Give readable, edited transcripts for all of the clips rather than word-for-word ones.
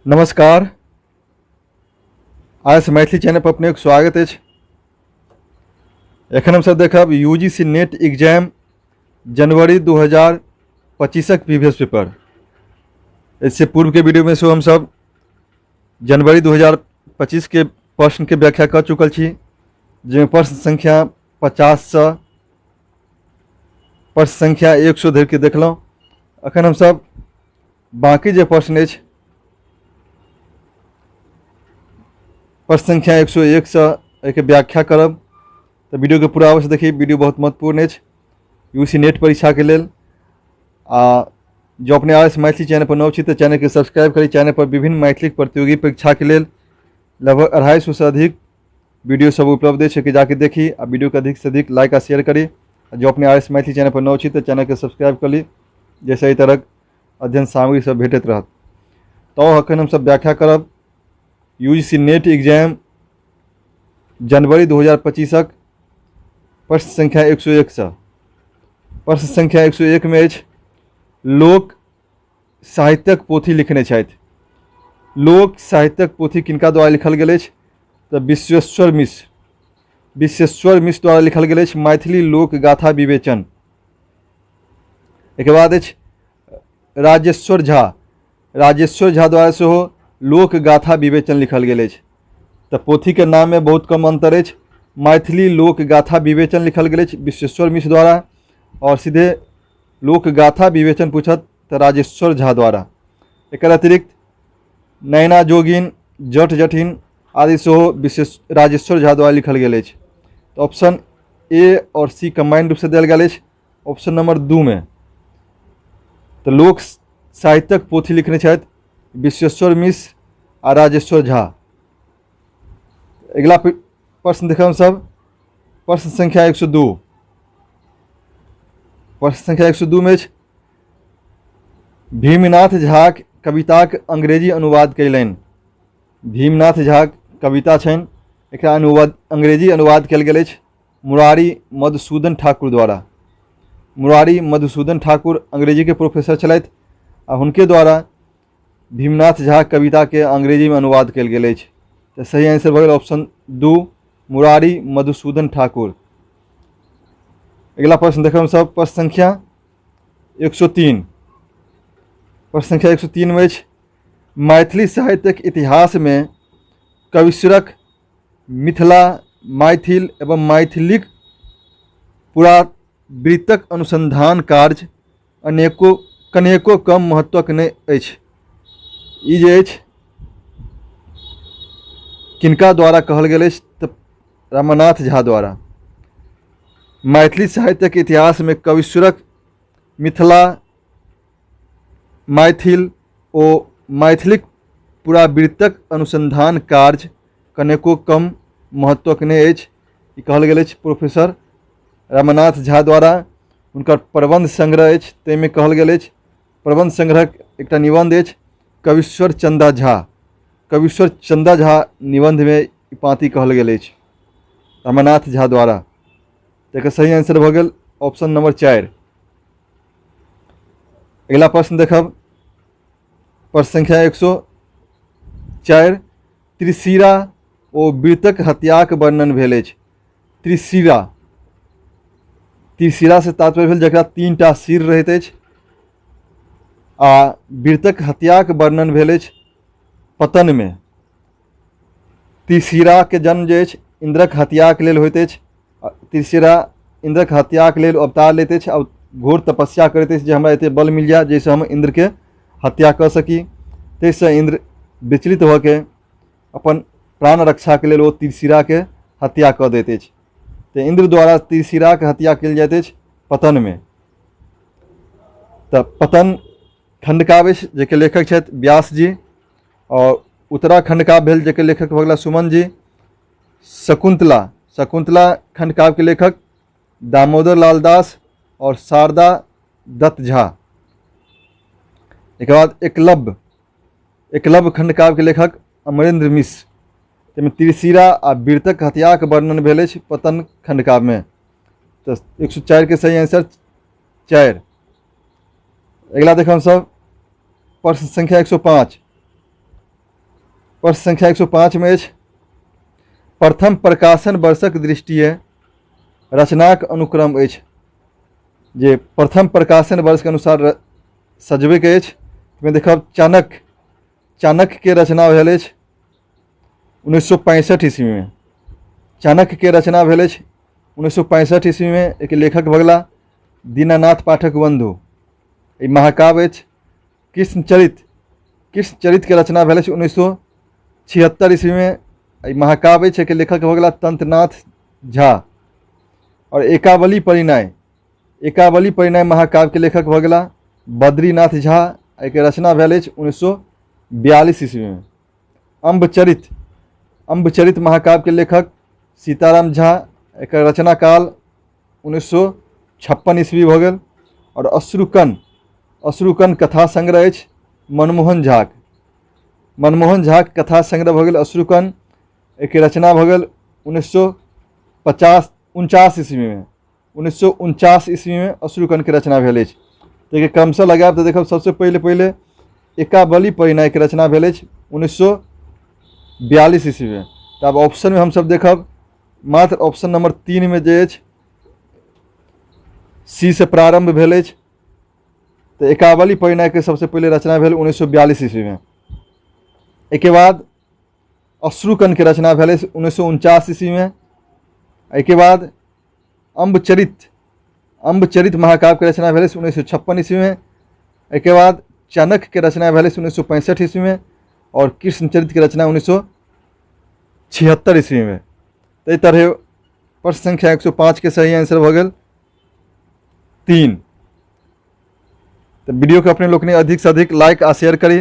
नमस्कार, आइ मैथिली चैनल पर अपनेक स्वागत अछि। एखन हमसब देखब U G C NET exam जनवरी 2025 प्रीवियस पेपर। एहिसँ पूर्वके वीडियोमे सेहो हमसब जनवरी 2025 के प्रश्नके व्याख्या कऽ चुकल छी, जाहिमे प्रश्न संख्या 50सँ प्रश्न संख्या 100 धरिके देखलहुँ। एखन हमसब बाँकी जे प्रश्न अछि प्रश्न संख्या 101सँ एहिके व्याख्या करब। तऽ वीडियोके पूरा अवश्य देखी, वीडियो बहुत महत्वपूर्ण अछि यू सी नेट परीक्षाके लेल। आ जँ अपने आर एस मैथिली चैनल पर नव छी तऽ चैनलके सब्सक्राइब करी। चैनल पर विभिन्न मैथिली प्रतियोगी परीक्षाके लेल लगभग 250सँ अधिक वीडियो सब उपलब्ध अछि, कि जाके देखी आ वीडियोके अधिकसँ अधिक लाइक आ शेयर करी। आ जँ अपने आर एस मैथिली चैनल पर नव छी तऽ चैनलके सब्सक्राइब कऽ ली, जाहिसँ एहि तरहक अध्ययन सामग्री सब भेटैत रहत। तऽ एखन हमसब व्याख्या करब U G C NET exam जनवरी 2025 प्रश्न संख्या 101सँ। प्रश्न संख्या 101 मे अछि, लोक साहित्यक पोथी लिखने छथि। लोक साहित्यक पोथी किनका द्वारा लिखल गेल अछि? तऽ विश्वेश्वर मिश्र। विश्वेश्वर मिश्र द्वारा लिखल गेल अछि मैथिली लोक गाथा विवेचन। एहिके बाद अछि राजेश्वर झा। राजेश्वर झा द्वारा सेहो लोक गाथा विवेचन लिखल गेल अछि। तऽ पोथीके नाममे बहुत कम अन्तर अछि। मैथिली लोक गाथा विवेचन लिखल गेल अछि विश्वेश्वर मिश्र द्वारा, आओर सीधे लोक गाथा विवेचन पूछत तऽ राजेश्वर झा द्वारा। एकर अतिरिक्त नैना जोगिन, जट जटिन आदि सेहो विशेष राजेश्वर झा द्वारा लिखल गेल अछि। तऽ ऑप्शन ए आओर सी कम्बाइंड रूपसँ देल गेल अछि ऑप्शन नंबर 2 मे। तऽ लोक साहित्यक पोथी लिखने छथि विश्वेश्वर मिश्र आ राजेश्वर झा। अगिला प्रश्न देखब हमसब प्रश्न संख्या 102। प्रश्न संख्या 102 मे अछि, भीमनाथ झाक कविताक अंग्रेजी अनुवाद कयलनि। भीमनाथ झाक कविता छनि, एकरा अनुवाद अंग्रेजी अनुवाद कयल गेल अछि मुरारी मधुसूदन ठाकुर द्वारा। मुरारी मधुसूदन ठाकुर अंग्रेजीके प्रोफेसर छलथि आ हुनके द्वारा भीमनाथ झा कविताके अंग्रेजीमे अनुवाद कयल गेल अछि। तऽ सही आंसर भऽ गेल ऑप्शन 2 मुरारी मधुसूदन ठाकुर। अगिला प्रश्न देखब हमसब प्रश्न संख्या 103। प्रश्न संख्या 103 मे अछि, मैथिली साहित्यक इतिहासमे कवीश्वरक मिथिला, मैथिल एवं मैथिलीक पुरावृत्तक अनुसंधान कार्य अनेको कनेको कम महत्वक नहि अछि। ई जे अछि किनका द्वारा कहल गेल अछि? तऽ रमानाथ झा द्वारा। मैथिली साहित्यक इतिहासमे कवीश्वरक मिथिला, मैथिल ओ मैथिलीक पुरावृत्तक अनुसंधान कार्य कनेको कम महत्वक नहि अछि। ई कहल गेल अछि प्रोफेसर रमानाथ झा द्वारा। हुनकर प्रबन्ध संग्रह अछि, ताहिमे कहल गेल अछि। प्रबन्ध संग्रहक एकटा निबन्ध अछि कवीश्वर चन्दा झा। कवीश्वर चन्दा झा निबन्धमे ई पाँति कहल गेल अछि रमानाथ झा द्वारा। एकर सही आंसर भऽ गेल ऑप्शन नंबर 4। अगिला प्रश्न देखब प्रश्न संख्या 104। त्रिशिरा ओ वृतक हत्याक वर्णन भेल अछि। त्रिशिरा, त्रिशिरासँ तात्पर्य भेल जकरा 3टा सिर रहैत अछि, आ वृतक हत्याक वर्णन भेल अछि पतनमे। त्रिशिराके जन्म जे अछि इन्द्रक हत्याक लेल होइत अछि। त्रिशिरा इन्द्रक हत्याक लेल अवतार लैत अछि आ घोर तपस्या करैत अछि जे हमरा एतेक बल मिल जाय जाहिसँ हम इन्द्रके हत्या कऽ सकी। ताहिसँ इन्द्र विचलित भऽ के अपन प्राण रक्षाके लेल ओ त्रिशिराके हत्या कऽ दैत अछि। तऽ इन्द्र द्वारा त्रिशिराके हत्या कयल जाइत अछि पतनमे। तऽ पतन खण्डकाव्य अछि जाहिके लेखक छथि व्यास जी, आओर उत्तरा खण्डकाव्य भेल जाहिके लेखक भऽ गेला सुमन जी। शकुन्तला, शकुन्तला खण्डकाव्यके लेखक दामोदर लाल दास आओर शारदा दत्त झा। एकर बाद एकलव्य, एकलव्य खण्डकाव्यके लेखक अमरेंद्र मिश्र। ताहिमे त्रिशिरा आ वृतक हत्याक वर्णन भेल अछि पतन खण्डकाव्यमे। तऽ 104 के सही आंसर 4। अगिला देखब हमसब प्रश्न संख्या 105। प्रश्न संख्या 105 मे अछि, प्रथम प्रकाशन वर्षक दृष्टिए रचनाक अनुक्रम अछि। जे प्रथम प्रकाशन वर्षके अनुसार सजबैके अछि, ओहिमे देखब चाणक्य, चाणक्यके रचना भेल अछि 1965 ईस्वीमे। चाणक्यके रचना भेल अछि 1965 ईस्वीमे। एहिके लेखक भऽ गेला दीनानाथ पाठक बन्धु। ई महाकाव्य अछि। कृष्णचरित, कृष्णचरितके रचना भेल अछि 1976 ईस्वीमे। एहि महाकाव्य छै के लेखक भऽ गेला तंत्रनाथ झा। आओर एकावली परिणय, एकावली परिणय महाकाव्यके लेखक भऽ गेला बद्रीनाथ झा। एहिके रचना भेल अछि 1942 ईस्वीमे। अम्बचरित, अम्बचरित महाकाव्यके लेखक सीताराम झा। एकर रचना काल 1956 ईस्वी भऽ गेल। आओर अश्रुकण, अश्रुकण कथा संग्रह अछि मनमोहन झाक। मनमोहन झाक कथा संग्रह भऽ गेल अश्रुकण। एहिके रचना भऽ गेल 1950 49 ईस्वीमे। 1949 ईस्वीमे अश्रुकणके रचना भेल अछि। तऽ एहिके क्रमशः लगायब तऽ देखब सबसँ पहिले पहिले एकावली परिणयके रचना भेल अछि 1942 ईस्वीमे। तऽ आब ऑप्शनमे हमसब देखब मात्र ऑप्शन नंबर 3 मे जे अछि सी से प्रारंभ भेल अछि। तऽ एकावली परिणयके सबसँ पहिले रचना भेल 1942 ईस्वीमे। एहिके बाद अश्रुकणके रचना भेल अछि 1949 ईस्वीमे। एहिके बाद अम्बचरित, अम्बचरित महाकाव्यके रचना भेल अछि 1956 ईस्वीमे। एहिके बाद चाणक्यके रचना भेल अछि 1965 ईस्वीमे। आओर कृष्णचरितके रचना 1976 ईस्वीमे। ताहि तरहे प्रश्न संख्या 105 के सही आंसर भऽ गेल 3। तऽ वीडियोके अपने लोकनि अधिकसँ अधिक लाइक आ शेयर करी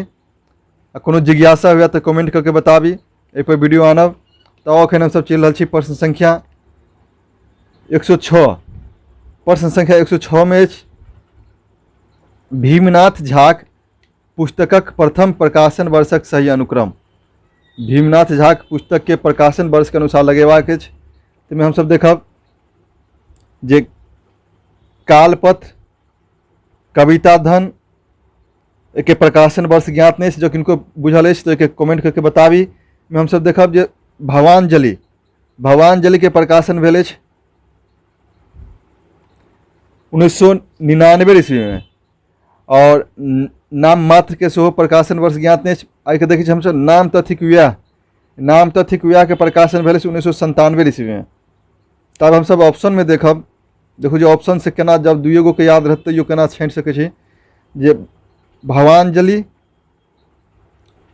आ कोनो जिज्ञासा हुए तऽ कमेंट कऽ के बताबी, एहिपर वीडियो आनब। तऽ एखन हमसब चलि रहल छी प्रश्न संख्या 106। प्रश्न संख्या 106 मे अछि भीमनाथ झाक पुस्तकक प्रथम प्रकाशन वर्षक सही अनुक्रम। भीमनाथ झाक पुस्तकके प्रकाशन वर्षके अनुसार लगेबाक अछि। ताहिमे हमसब देखब जे कालपत्र, कविता धन, एहिके प्रकाशन वर्ष ज्ञात नहि अछि, जँ किनको बुझल अछि तऽ एहिके कमेंट करके बताबी। एहिमे हमसब देखब जे भवांजलि, भवांजलिके प्रकाशन भेल अछि 1999 ईस्वीमे। आओर नाम मात्रके सेहो प्रकाशन वर्ष ज्ञात नहि अछि। आइके देखै छी हमसब नाम तऽ थिक वएह, नाम तऽ थिक वएहके प्रकाशन भेल अछि 1997 ईस्वीमे। तब हमसब ऑप्शनमे देखब, देखू जे ऑप्शन से केना जब दुइए गोके याद रहत तैयो केना छाँटि सकै छी जे भवांजलि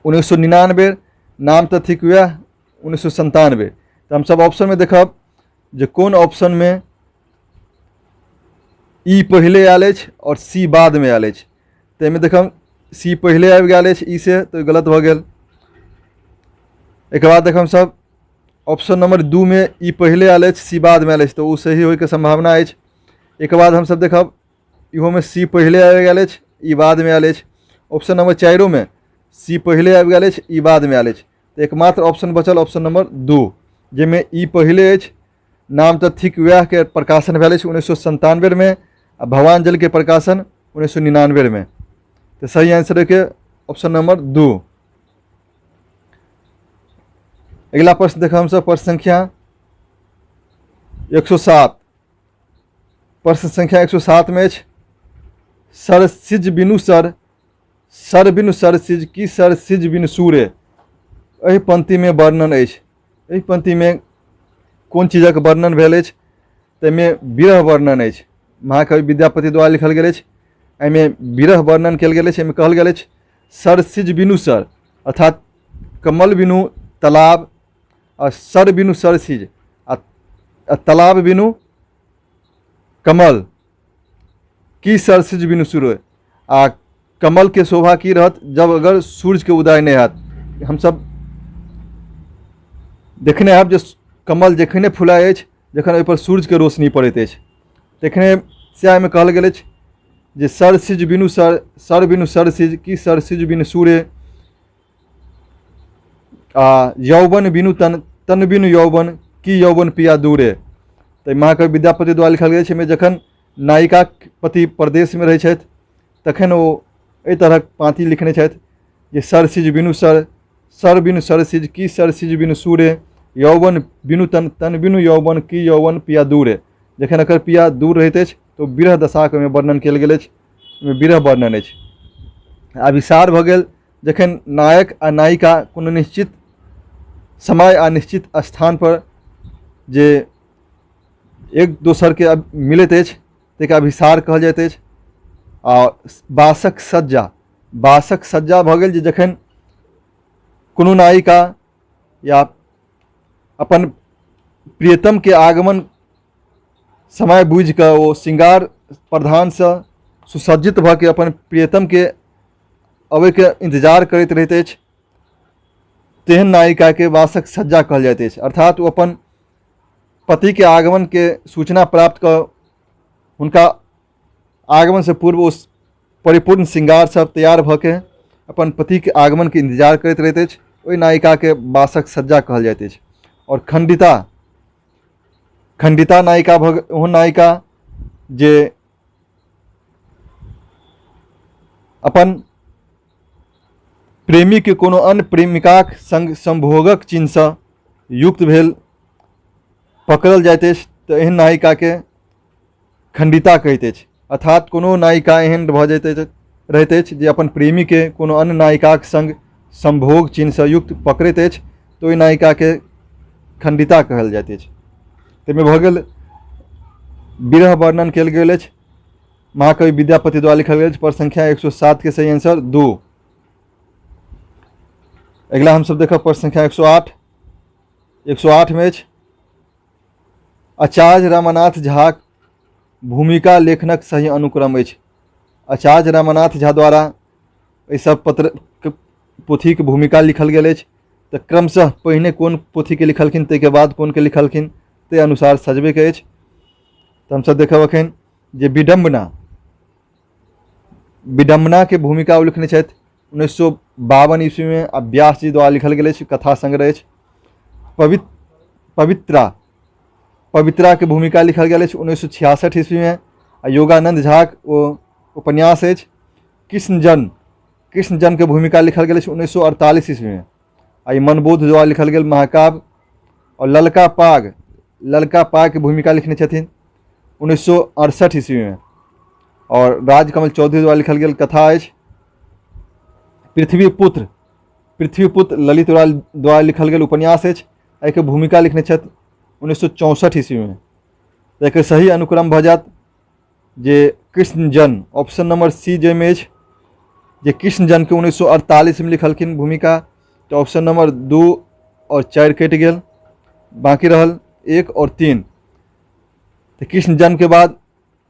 1999, नाम तऽ थिक वएह 1997। तऽ हमसब ऑप्शनमे देखब जे कोन ऑप्शनमे ई पहिले आयल अछि आओर सी बादमे आयल अछि। ताहिमे देखब सी पहिले आबि गेल अछि ई से, तऽ गलत भऽ गेल। एहिके बाद देखब सब ऑप्शन नंबर 2 मे ई पहिले आयल अछि सी बादमे आयल अछि, तऽ ओ सही होइके सम्भावना अछि। एहिके बाद हमसब देखब इहोमे सी पहिले आबि गेल अछि ई बादमे आयल अछि। ऑप्शन नंबर 4 मे सी पहिले आबि गेल अछि ई बादमे आयल अछि। तऽ एकमात्र ऑप्शन बचल ऑप्शन नंबर 2, जाहिमे ई पहिले अछि। नाम तऽ थिक वएहके प्रकाशन भेल अछि 1997 मे आ भवांजलिके प्रकाशन 1999 मे। तऽ सही आंसर के ऑप्शन नंबर 2। अगिला प्रश्न देखब हमसब प्रश्न संख्या 107। प्रश्न संख्या 107 मे अछि सरसिज बिनु सर, सर बिनु सरसिज की सरसिज बिनु सूर्य, एहि पंक्तिमे वर्णन अछि। एहि पंक्तिमे कोन चीजक वर्णन भेल अछि? ताहिमे विरह वर्णन अछि। महाकवि विद्यापति द्वारा लिखल गेल अछि। एहिमे विरह वर्णन कयल गेल अछि। एहिमे कहल गेल अछि सरसिज बिनु सर, अर्थात कमल बिनु तालाब, आ सर बिनु सरसिज, आ तालाब बिनु कमल की सरसिज बिनु सूर्य। आ कमल के शोभा की रहत जब अगर सूर्य के उदय नहीं हैत। हमसब देखने हैब जे कमल जखने फुलाइ अछि जखन ओहिपर सूर्य के रोशनी पड़ैत अछि तखने। सएह एहिमे कहल गेल अछि जे सरसिज बिनु सर, सर बिनु सरसिज की सरसिज बिनु सूर्य, आ यौवन बिनु तन, तन बिनु यौवन की यौवन पिया दूरे। तऽ महाकवि विद्यापति द्वारा लिखल गेल छै। एहिमे जखन नायिकाक पति परदेशमे रहै छथि तखन ओ एहि तरहक पाँति लिखने छथि जे सरसिज बिनु सर, सर बिनु सरसिज की सरसिज बिनु सूरे, यौवन बिनु तन तन बिनु यौवन की यौवन पिया दूरे। जखन एकर पिया दूर रहैत अछि तऽ ओ विरह दशाके ओहिमे वर्णन कयल गेल अछि, ओहिमे विरह वर्णन अछि। अभिसार भऽ गेल जखन नायक आ नायिका कोनो निश्चित समय आ निश्चित स्थानपर जे एक दोसरके मिलैत अछि ताहिके अभिसार कहल जाइत अछि। आ बासक सज्जा, बासक सज्जा भऽ गेल जे जखन कोनो नायिका या अपन प्रियतमके आगमन समय बुझि कऽ ओ श्रृंगार प्रधानसँ सुसज्जित भऽ के अपन प्रियतमके अबैके इन्तजार करैत रहैत अछि, तेहन नायिकाके वासक सज्जा कहल जाइत अछि। अर्थात ओ अपन पतिके आगमनके सूचना प्राप्त कऽ हुनका आगमनसँ पूर्व ओ परिपूर्ण श्रृंगारसँ तैयार भऽ के अपन पतिके आगमनके इन्तजार करैत रहैत अछि, ओहि नायिकाके बासक सज्जा कहल जाइत अछि। आओर खण्डिता, खण्डिता नायिका भऽ ओहन नायिका जे अपन प्रेमीके कोनो अन्य प्रेमिकाक सङ्ग सम्भोगक चिन्हसँ युक्त भेल पकड़ल जाइत अछि तऽ एहन नायिकाके खण्डिता कहैत अछि। अर्थात कोनो नायिका एहन भऽ जाइत अछि रहैत अछि जे अपन प्रेमीके कोनो अन्य नायिकाक सङ्ग सम्भोग चिन्हसँ युक्त पकड़ैत अछि तऽ ओहि नायिकाके खण्डिता कहल जाइत अछि। ताहिमे भऽ गेल विरह वर्णन कयल गेल अछि, महाकवि विद्यापति द्वारा लिखल गेल अछि। पर संख्या 107 के सही आंसर 2। अगिला हमसभ देखब प्रश्न संख्या 108। 108 मे अछि आचार्य रमानाथ झाक भूमिका लेखनक सही अनुक्रम अछि। आचार्य रमानाथ झा द्वारा एहि सब पत्र पोथीके भूमिका लिखल गेल अछि, तऽ क्रमशः पहिने कोन पोथीके लिखलखिन ताहिके बाद कोनके लिखलखिन ताहि अनुसार सजबैके अछि। तऽ हमसभ देखब एखन जे विडम्बना, विडम्बनाके भूमिका ओ लिखने छथि 1952 ईस्वीमे आ व्यास जी द्वारा लिखल गेल अछि, कथा संग्रह अछि। पवित्रा, पवित्राके भूमिका लिखल गेल अछि 1966 ईस्वीमे आ योगानन्द झाक ओ उपन्यास अछि। कृष्णजन, कृष्णजनके भूमिका लिखल गेल अछि 1948 ईस्वीमे आ ई मनबोध द्वारा लिखल गेल महाकाव्य। आओर ललका पाग, ललका पागके भूमिका लिखने छथिन 1968 ईस्वीमे आओर राजकमल चौधरी द्वारा लिखल गेल कथा अछि। पृथ्वीपुत्र, पृथ्वीपुत्र ललित द्वारा लिखल गेल उपन्यास अछि, एहिके भूमिका लिखने छथि 1964 ईस्वीमे। एकर सही अनुक्रम भऽ जायत जे कृष्णजन, ऑप्शन नंबर सी जाहिमे अछि जे कृष्णजनके 1948मे लिखलखिन भूमिका, तऽ ऑप्शन नंबर 2 आओर 4 कटि गेल, बाँकी रहल 1 आओर 3। तऽ कृष्णजनके बाद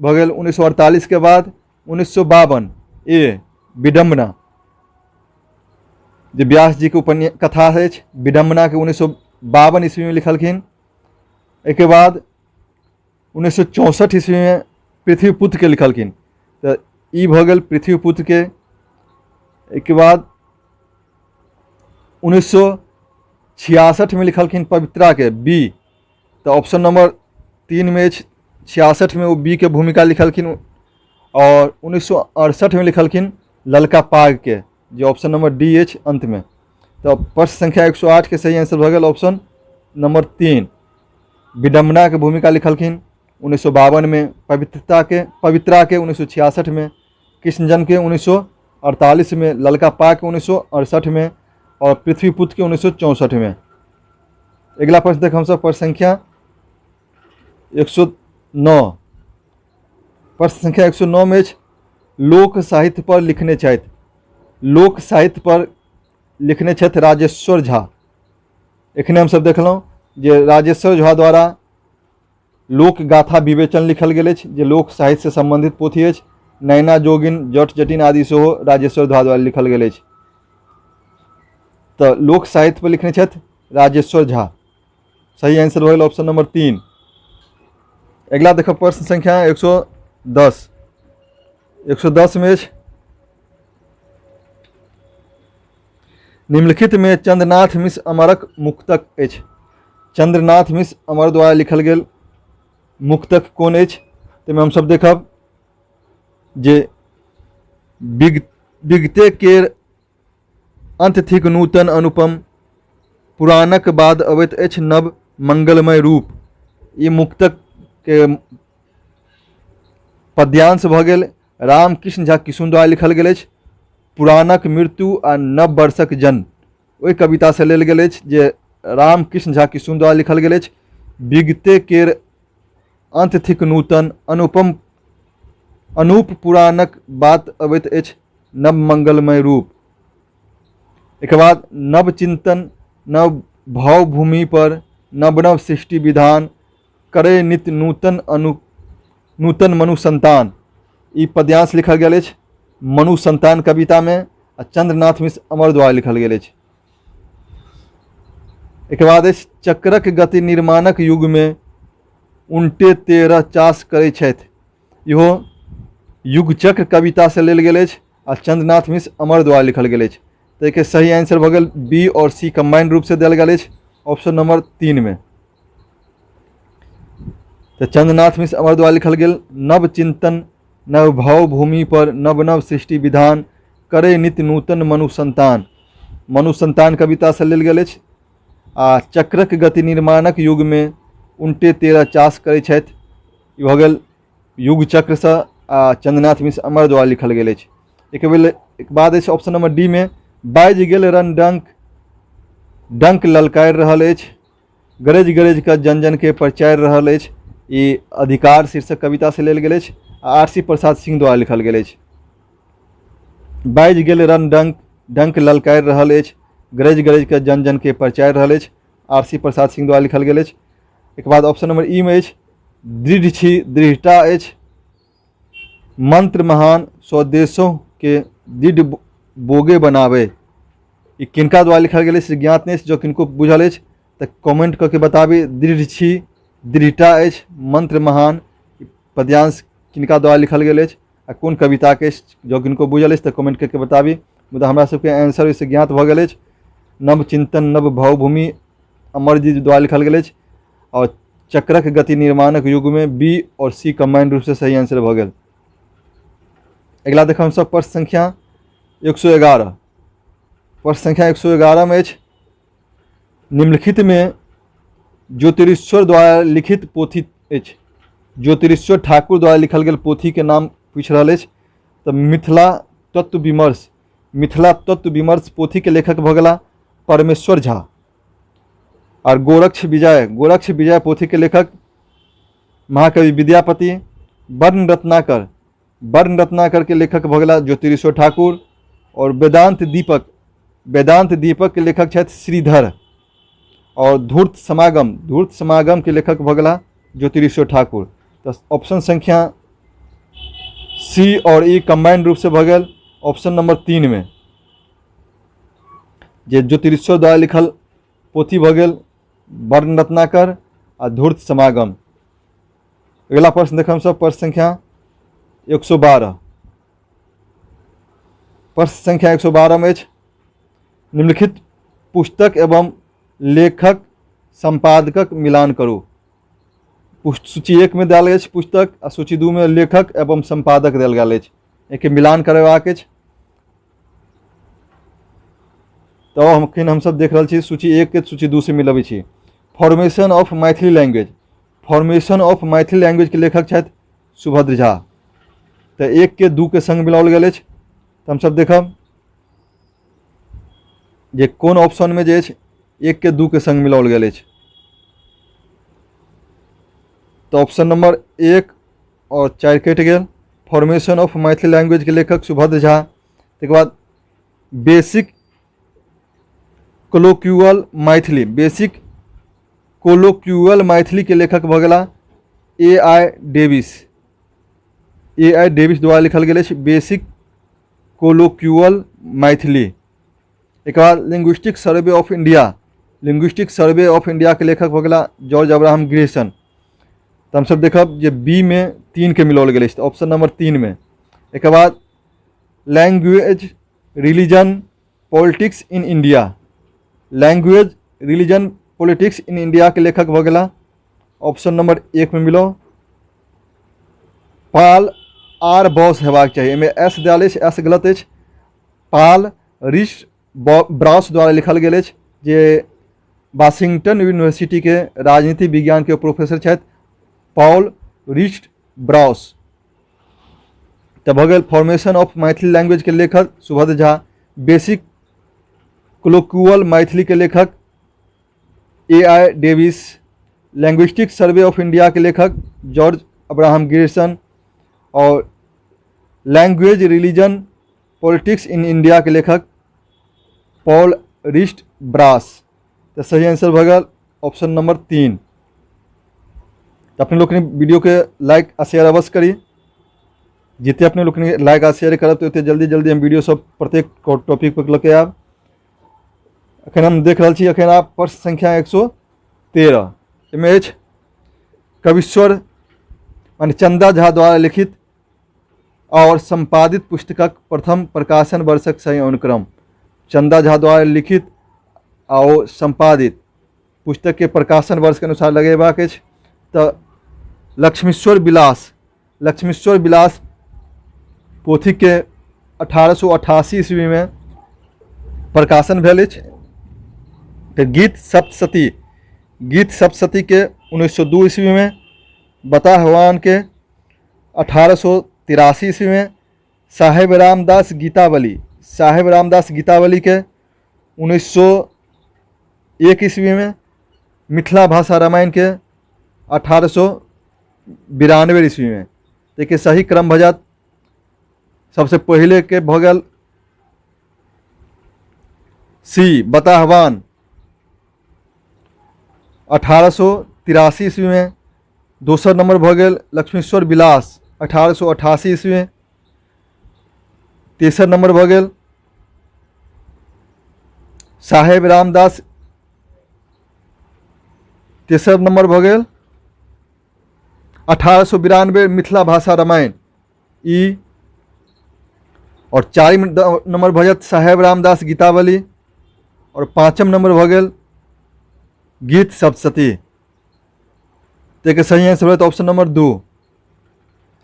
भऽ गेल 1948 के बाद 1952 ए विडम्बना, जे व्यास जी के उपन्यास कथा अछि विडम्बना के 1952 ईस्वी में लिखलखिन। एहिके बाद 1964 ईस्वी में पृथ्वीपुत्र के लिखलखिन, तऽ ई भऽ गेल पृथ्वीपुत्र के। एहिके बाद 1966 में लिखलखिन पवित्रा के बी, तऽ ऑप्शन नंबर 3 में अछि 66 में ओ बी के भूमिका लिखलखिन और 1968 में लिखलखिन ललका पाग के, जे ऑप्शन नंबर डी अछि अंत में। तऽ प्रश्न संख्या 108 के सही आंसर भऽ गेल ऑप्शन नंबर 3। विडम्बना के भूमिका लिखलखिन 1952 में, पवित्रा के 1966 में, कृष्णजन के 1948 में, ललका पाग के 1968 में और पृथ्वीपुत्र के 1964 में। अगिला प्रश्न देख हमसब प्रश्न संख्या 109। प्रश्न संख्या 109 में अछि लोक साहित्य पर लिखने छथि, लोक साहित्य पर लिखने छथि राजेश्वर झा। एखने हमसब देखलहुँ जे राजेश्वर झा द्वारा लोक गाथा विवेचन लिखल गेल अछि, जे लोक साहित्य से संबंधित पोथी अछि। नैना जोगिन, जट जटिन आदि सेहो राजेश्वर झा द्वारा लिखल गेल अछि। तऽ लोक साहित्य पर लिखने छथि राजेश्वर झा, सही आंसर भऽ गेल ऑप्शन नंबर 3। अगिला देखब प्रश्न संख्या 110। 110 में अछि निम्नलिखित में चंद्रनाथ मिश्र अमरक मुक्तक अछि। चंद्रनाथ मिश्र अमर द्वारा लिखल गेल मुक्तक कोन अछि? ताहिमे हमसब देखब जे बिगते केर अन्त थिक नूतन अनुपम पुराणक बाद अबैत अछि नव मंगलमय रूप। ई मुक्तक के पद्यांश भऽ गेल। रामकृष्ण झा किशुन द्वारा लिखल गेल अछि। पुराणक मृत्यु आ नव वर्षक जन्म ओहि कवितासँ लेल गेल अछि जे रामकृष्ण झा किशुन द्वारा लिखल गेल अछि। विगते केर अन्त थिक नूतन अनुपम अनूप पुराणक बात अबैत अछि नव मंगलमय रूप। एकर बाद नव चिंतन नव भावभूमि पर नव नव सृष्टि विधान करे नित नूतन अनु नूतन मनु संतान। ई पद्यांश लिखल गेल अछि मनु संतान कवितामे आ चंद्रनाथ मिश्र अमर द्वारा लिखल गेल अछि। एकर बाद अछि चक्रक गति निर्माणक युगमे उनटे 13 चास करै छथि। इहो युगचक्र कवितासँ लेल गेल अछि आ चंद्रनाथ मिश्र अमर द्वारा लिखल गेल अछि। तऽ एहिके सही आंसर भऽ गेल बी आओर सी कम्बाइंड रूपसँ देल गेल अछि ऑप्शन नंबर 3 मे। तऽ चंद्रनाथ मिश्र अमर द्वारा लिखल गेल नव चिंतन नव भाव भूमि पर नव नव सृष्टि विधान करे नित नूतन मनु संतान मनु संतान कवितासँ लेल गेल अछि आ चक्रक गति निर्माणक युगमे उनटे 13 चास करै छथि। ई भऽ गेल युग चक्रसँ आ चंद्रनाथ मिश्र अमर द्वारा लिखल गेल अछि। एक बेर एक बाद अछि ऑप्शन नंबर डी मे बाजि गेल रणडंक डंक ललकारि रहल अछि गरजि गरजि कऽ जन जनके प्रचारि रहल अछि। ई अधिकार शीर्षक कवितासँ लेल गेल अछि आ आर सी प्रसाद सिंह द्वारा लिखल गेल अछि। बाजि गेल रणडंक डंक ललकारि रहल अछि गरजि गरजि कऽ जन जनके प्रचारि रहल अछि आर सी प्रसाद सिंह द्वारा लिखल गेल अछि। एक बाद ऑप्शन नंबर ई मे अछि दृढ़ छी दृढ़ता अछि मंत्र महान स्वदेशों के दृढ़ बोगे बनावे। ई किनका द्वारा लिखल गेल अछि से ज्ञात नहि अछि, जँ किनको बुझल अछि तऽ कमेंट कऽ के बताबी। दृढ़ छी दृढ़ता अछि मंत्र महान पद्यांश किनका द्वारा लिखल गेल अछि आ कोन कविताके अछि, जँ किनको बुझल अछि तऽ कमेंट कऽ के बताबी। मुदा हमरा सबके आंसर ओहिसँ ज्ञात भऽ गेल अछि। नव चिंतन नव भावभूमि अमर जी द्वारा लिखल गेल अछि और चक्रक गति निर्माणक युगमे बी और सी कम्बाइंड रूपसँ सही आंसर भऽ गेल। अगिला देखब हमसब प्रश्न संख्या 111। प्रश्न संख्या 111 मे अछि निम्नलिखितमे ज्योतिरीश्वर द्वारा लिखित पोथी अछि। ज्योतिरीश्वर ठाकुर द्वारा लिखल गेल पोथीके नाम पूछि रहल अछि। तऽ मिथिला तत्व विमर्श, मिथिला तत्व विमर्श पोथीके लेखक भऽ गेला परमेश्वर झा। और गोरक्ष विजय, गोरक्ष विजय पोथीके लेखक महाकवि विद्यापति। वर्ण रत्नाकर, वर्ण रत्नाकर के लेखक भऽ गेला ज्योतिरीश्वर ठाकुर। और वेदांत दीपक, वेदांत दीपक के लेखक छथि श्रीधर। और धूर्त समागम, धूर्त समागम के लेखक भऽ गेला ज्योतिरीश्वर ठाकुर। तऽ ऑप्शन संख्या सी और ई कम्बाइंड रूप से भऽ गेल ऑप्शन नंबर 3 में, जे ज्योतिरीश्वर द्वारा लिखल पोथी भऽ गेल वर्ण रत्नाकर आ धूर्त समागम। अगिला प्रश्न देखब हमसब प्रश्न संख्या 112। प्रश्न संख्या 112 में अछि निम्नलिखित पुस्तक एवं लेखक संपादकक मिलान करू। सूची 1 में देल अछि पुस्तक आ सूची 2 में लेखक एवं संपादक देल गेल अछि। एहिके मिलान करेबाक अछि। तऽ अखन हमसब देख रहल छी सूची 1 के सूची 2 से मिलबै छी। Formation of Maithili language, formation of Maithili language के लेखक छथि सुभद्र झा। तऽ 1 के 2 के संग मिलाओल गेल अछि। तऽ हमसब देखब जे कोन ऑप्शन में जे अछि 1 के 2 के संग मिलाओल गेल अछि। तऽ ऑप्शन नंबर 1 और 4 कटि गेल। फॉर्मेशन ऑफ मैथिली लैंग्वेज के लेखक सुभद्र झा। तकर बाद basic colloquial Maithili, basic colloquial Maithili के लेखक भऽ गेला ए I Davis. A I Davis द्वारा लिखल गेल अछि बेसिक कोलोक्यूअल मैथिली। एकर बाद linguistic survey of India, linguistic survey of India के लेखक भऽ गेला जॉर्ज अब्राहम ग्रियर्सन। तऽ हमसब देखब जे बी में 3 के मिलाओल गेल अछि, ऑप्शन नंबर 3 में। एकर बाद language religion politics in India, language religion politics in India के लेखक भऽ गेला ऑप्शन नंबर 1 में मिलो पाल आर बॉस हेबाक चाही, एहिमे एस देल अछि, एस गलत अछि। पाल रिश ब्राउस द्वारा लिखल गेल अछि, जे वाशिंगटन यूनिवर्सिटीके राजनीति विज्ञानके प्रोफेसर छथि पॉल रिस्ट ब्राउस। तऽ भऽ गेल फॉर्मेशन ऑफ मैथिली लैंग्वेजके लेखक सुभद्र झा, बेसिक कोलोक्वियल मैथिलीके लेखक A I Davis, linguistic survey of इंडियाके लेखक जॉर्ज अब्राहम ग्रियर्सन और language religion politics in India के लेखक पॉल रिस्ट ब्रास। तऽ सही आंसर भऽ गेल ऑप्शन नंबर 3। तऽ अपने लोकनि वीडियोके लाइक आ शेयर अवश्य करी। जते अपने लोकनि लाइक आ शेयर करब तऽ ओते जल्दी जल्दी हम वीडियो सब प्रत्येक टॉपिक पर लऽ के आयब। अखन हम देख रहल छी अखन आब प्रश्न संख्या 113 एहिमे अछि कवीश्वर माने चंदा झा द्वारा लिखित और संपादित पुस्तकक प्रथम प्रकाशन वर्षक सही अनुक्रम। चंदा झा द्वारा लिखित और संपादित पुस्तक के प्रकाशन वर्ष के अनुसार लगेबाक अछि। तऽ लक्ष्मीश्वर विलास, लक्ष्मीश्वर विलास पोथी के 1888 ईस्वी में प्रकाशन भेल अछि। तऽ गीत सप्तशती, गीत सप्तशती के 1902 ईस्वी में, बताहवान के 1883 ईस्वी में, साहेब रामदास गीतावली, साहेब रामदास गीतावली के 1901 ईस्वी में, मिथिला भाषा रामायण के 1892 ईस्वी में। देखिए सही क्रम भऽ जायत। सबसे पहले के भऽ गेल सी बताहवान 1883 ईस्वी में, दोसर नंबर भऽ गेल लक्ष्मीश्वर विलास 1888 ईस्वी में, तेसर नंबर भऽ गेल साहेब रामदास, तेसर नंबर भऽ गेल 1892 मिथिला भाषा रामायण ई, और चारिम नंबर भऽ जायत साहेब रामदास गीतावली, और पाँचम नंबर भऽ गेल गीत सप्तशती। ताहिके सही आंसर होयत ऑप्शन नंबर 2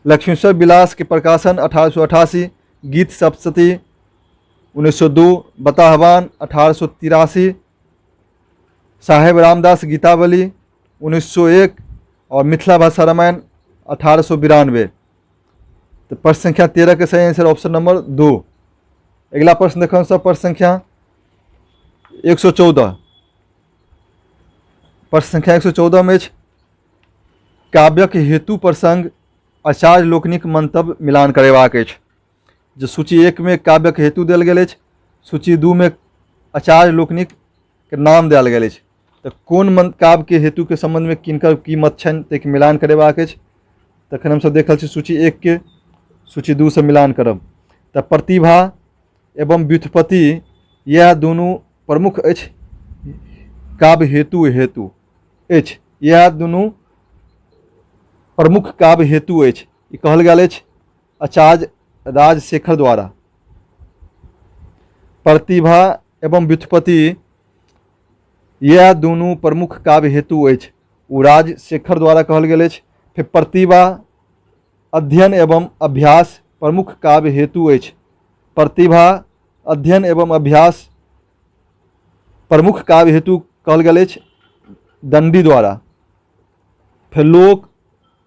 लक्ष्मीश्वर विलास के प्रकाशन 1888, गीत सप्तशती 1902, बताहवान 1883, साहेब रामदास गीतावली 1901 और मिथिला भाषा रामायण 1892। तो प्रश्न संख्या 13 के सही आंसर ऑप्शन नंबर 2। अगला प्रश्न देखो सब, प्रश्न संख्या 114। प्रश्न संख्या 114 में अछि काव्यक हेतु प्रसंग आचार्य लोकनिक मंतव्य मिलान करेबाक अछि। जे सूची 1 में काव्यक हेतु देल गेल अछि, सूची 2 में आचार्य लोकनिक के नाम देल गेल अछि, तऽ कोन काव्य के हेतु के संबंध में किनकर की मत छनि ताहिके मिलान करेबाक अछि। तखन हमसब देख रहल छी सूची 1 के सूची 2 से मिलान करब। तऽ प्रतिभा एवं व्युत्पत्ति यह दुनू प्रमुख अछि काव्य हेतु हेतु अछि, यह दुनू प्रमुख काव्य हेतु अछि, ई कहल गेल अछि आचार्य राजशेखर द्वारा। प्रतिभा एवं व्युत्पत्ति यह दुनू प्रमुख काव्य हेतु अछि, ओ राजशेखर द्वारा कहल गेल अछि। फेर प्रतिभा अध्ययन एवं अभ्यास प्रमुख काव्य हेतु अछि, प्रतिभा अध्ययन एवं अभ्यास प्रमुख काव्य हेतु कहल गेल अछि दंडी द्वारा। फेर लोक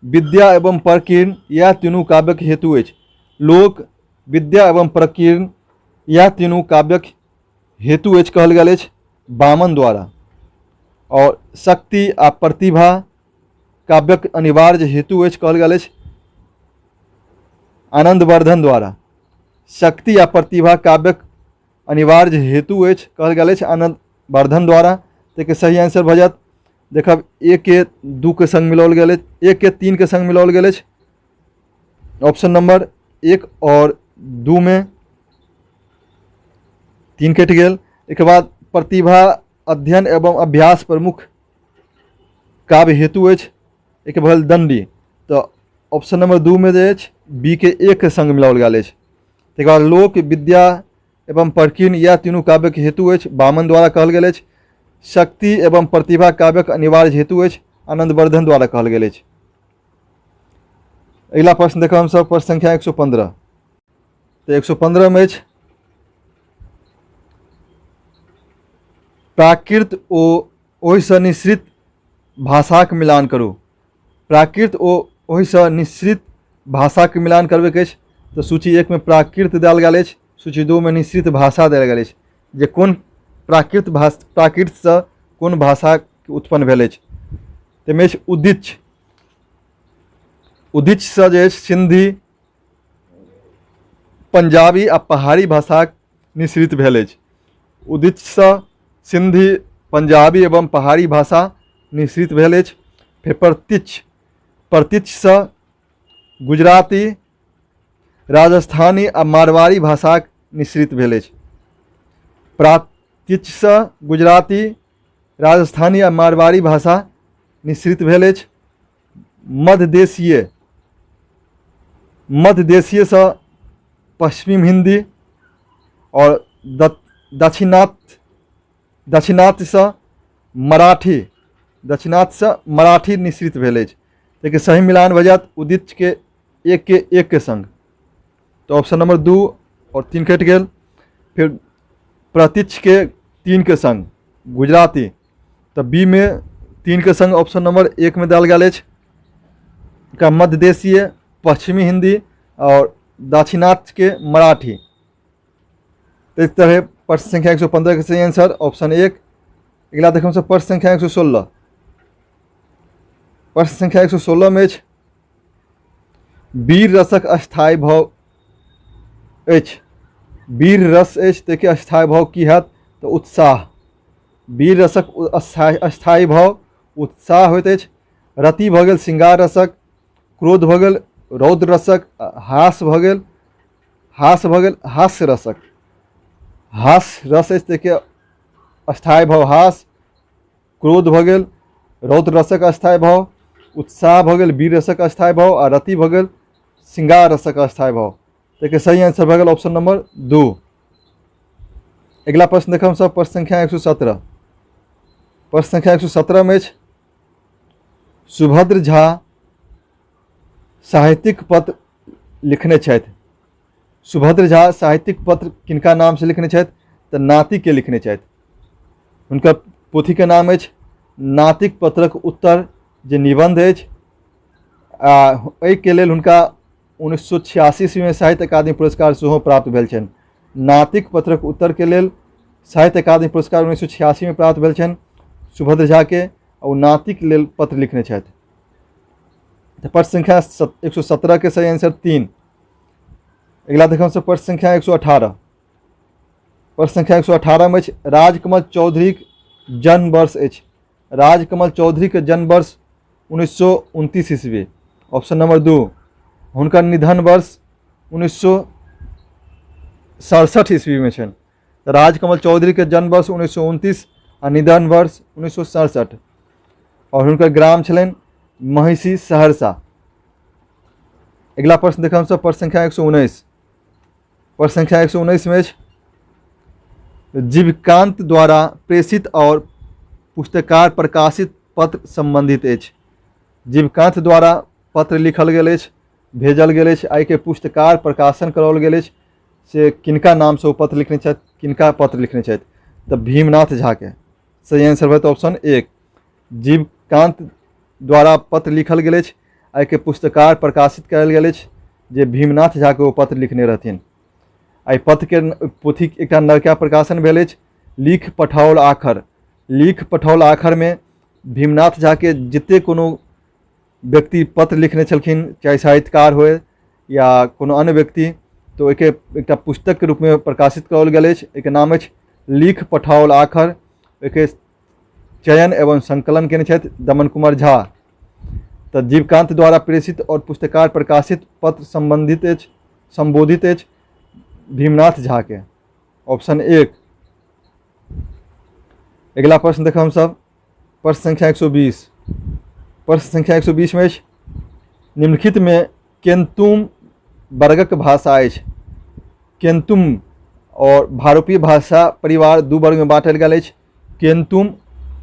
विद्या एवं प्रकीर्ण यह तीनू काव्यक हेतु अछि, लोक विद्या एवं प्रकीर्ण यह तीनू काव्यक हेतु अछि कहल गेल अछि वामन द्वारा। और शक्ति आ प्रतिभा काव्यक अनिवार्य हेतु अछि कहल गेल अछि आनंदवर्धन द्वारा। शक्ति आ प्रतिभा काव्यक अनिवार्य हेतु अछि कहल गेल अछि आनंदवर्धन द्वारा। ताहिके सही आंसर भऽ जायत देखब 1 के 2 के संग मिलाओल गेल अछि, 1 के 3 के संग मिलाओल गेल अछि, ऑप्शन नंबर 1 और 2 में 3 कटि गेल। एहिके बाद प्रतिभा अध्ययन एवं अभ्यास प्रमुख काव्य हेतु अछि, एहिके भऽ गेल दंडी, तऽ ऑप्शन नंबर 2 में जे अछि बी के 1 के संग मिलाओल गेल अछि। तकर बाद लोक विद्या एवं प्रकीर्ण यह तीनू काव्यक हेतु अछि वामन द्वारा कहल गेल अछि। शक्ति एवं प्रतिभा काव्यक अनिवार्य हेतु अछि आनंदवर्धन द्वारा कहल गेल अछि। अगिला प्रश्न देखब हमसब प्रश्न संख्या 115। तऽ 115 में अछि प्राकृत ओ ओहिसँ निश्रित भाषाक मिलान करू। प्राकृत ओ ओहिसँ निश्रित भाषाके मिलान करबैके अछि तऽ सूची 1 मे प्राकृत देल गेल अछि, सूची 2 मे निश्रित भाषा देल गेल अछि, जे कोन प्राकृत भाषा प्राकृतसँ कोन भाषा उत्पन्न भेल अछि। ताहिमे अछि उदिच, उदिचसँ जे अछि सिन्धी, पंजाबी आ पहाड़ी भाषा निश्रित भेल अछि। उदितसँ सिन्धी, पंजाबी एवं पहाड़ी भाषा निश्रित भेल अछि। फेर प्रतीक्ष, प्रतीक्षसँ गुजराती, राजस्थानी आ मारवाड़ी भाषा निश्रित भेल अछि। प्रातीक्षसँ गुजराती, राजस्थानी आ मारवाड़ी भाषा निश्रित भेल अछि। मध्यदेशीय, मध्यदेशीयसँ पश्चिम हिन्दी आओर दक्षिणात्य, दक्षिणात्यसँ मराठी, दक्षिणात्यसँ मराठी निश्रित भेल अछि। ताहिके सही मिलान भऽ जायत उदितके 1 के 1 के संग, तऽ ऑप्शन नंबर 2 आओर 3 कटि गेल। फेर प्रतीक्षके 3 के संग गुजराती, तऽ बी मे 3 के संग ऑप्शन नंबर 1 मे देल गेल अछि। एकरा मध्यदेशीय, पश्चिमी हिंदी आओर दाक्षिणात्य के मराठी। तऽ इस तरह प्रश्न संख्या 115 के सही आंसर ऑप्शन 1। अगिला देखब हमसब प्रश्न संख्या 116। प्रश्न संख्या 116 मे अछि वीर रसक अस्थायी भाव अछि। वीर रस अछि ताहिके अस्थायी भाव की हैत तऽ उत्साह। वीर रसक अस्थायी भाव उत्साह होइत अछि। रति भऽ गेल श्रृंगार रसक, क्रोध भऽ गेल रौद्र रसक, हास भऽ गेल, हास भऽ गेल हास्य रसक। हास रस अछि ताहिके अस्थायी भाव हास, क्रोध भऽ गेल रौद्र रसक अस्थायी भाव, उत्साह भऽ गेल वीर रसक अस्थायी भाव आ रति भऽ गेल श्रृंगार रसक अस्थायी भाव। ताहिके सही आंसर भऽ गेल ऑप्शन नंबर 2। अगिला प्रश्न देखब हमसब प्रश्न संख्या 117। प्रश्न संख्या 117 मे अछि सुभद्र झा साहित्यिक पत्र लिखने छथि। सुभद्र झा साहित्यिक पत्र किनका नामसँ लिखने छथि तऽ नातिके लिखने छथि। हुनकर पोथीके नाम अछि नातिक पत्रक उत्तर, जे निबन्ध अछि। आ एहिके लेल हुनका 1986 ईस्वीमे साहित्य अकादमी पुरस्कार सेहो प्राप्त भेल छनि। नातिक पत्रक उत्तरके लेल साहित्य अकादमी पुरस्कार 1986 मे प्राप्त भेल छनि सुभद्र झाके, आ ओ नातिक लेल पत्र लिखने छथि। तऽ प्रश्न संख्या 117 के सही आंसर 3। अगिला देखब हमसब प्रश्न संख्या 118। प्रश्न संख्या 118 मे अछि राजकमल चौधरीक जन्म वर्ष अछि। राजकमल चौधरीके जन्म वर्ष 1929 ईस्वी, ऑप्शन नंबर 2। हुनकर निधन वर्ष 1967 ईस्वी में छनि। राजकमल चौधरी के जन्म वर्ष 1929 आ निधन वर्ष 1967 और हुनकर ग्राम छलनि महिषी सहरसा। अगिला प्रश्न देखब हमसब प्रश्न संख्या 119। प्रश्न संख्या 119 में अछि जीवकांत द्वारा प्रेषित और पुस्तकार प्रकाशित पत्र संबंधित अछि। जीवकांत द्वारा पत्र लिखल गेल अछि, भेजल गेल अछि, एहिके पुस्तकार प्रकाशन कराओल गेल अछि, से किनका नामसँ ओ पत्र लिखने छथि, किनका पत्र लिखने छथि तऽ भीमनाथ झाके। सही आंसर होयत ऑप्शन 1। जीवकांत द्वारा पत्र लिखल गेल अछि, एहिके पुस्तकार प्रकाशित कयल गेल अछि, जे भीमनाथ झाके ओ पत्र लिखने रहथिन। एहि पत्रके पोथीके एकटा नवका प्रकाशन भेल अछि लिख पठाओल आखर। लिख पठाओल आखरमे भीमनाथ झाके जतेक कोनो व्यक्ति पत्र लिखने छलखिन, चाहे साहित्यकार होइ या कोनो अन्य व्यक्ति, तऽ ओहिके एकटा पुस्तकके रूपमे प्रकाशित कराओल गेल अछि। एहिके नाम अछि लिख पठाओल आखर। ओहिके चयन एवं संकलन केने छथि दमन कुमार झा। तऽ जीवकांत द्वारा प्रेषित और पुस्तकार प्रकाशित पत्र संबंधित अछि, संबोधित अछि भीमनाथ झा के, ऑप्शन 1। अगिला प्रश्न देखब हमसब प्रश्न संख्या 120। प्रश्न संख्या 120 में अछि निम्नलिखित में केंतुम वर्गक भाषा अछि। केंतुम और भारोपीय भाषा परिवार दू वर्ग में बाँटल गेल अछि, केंतुम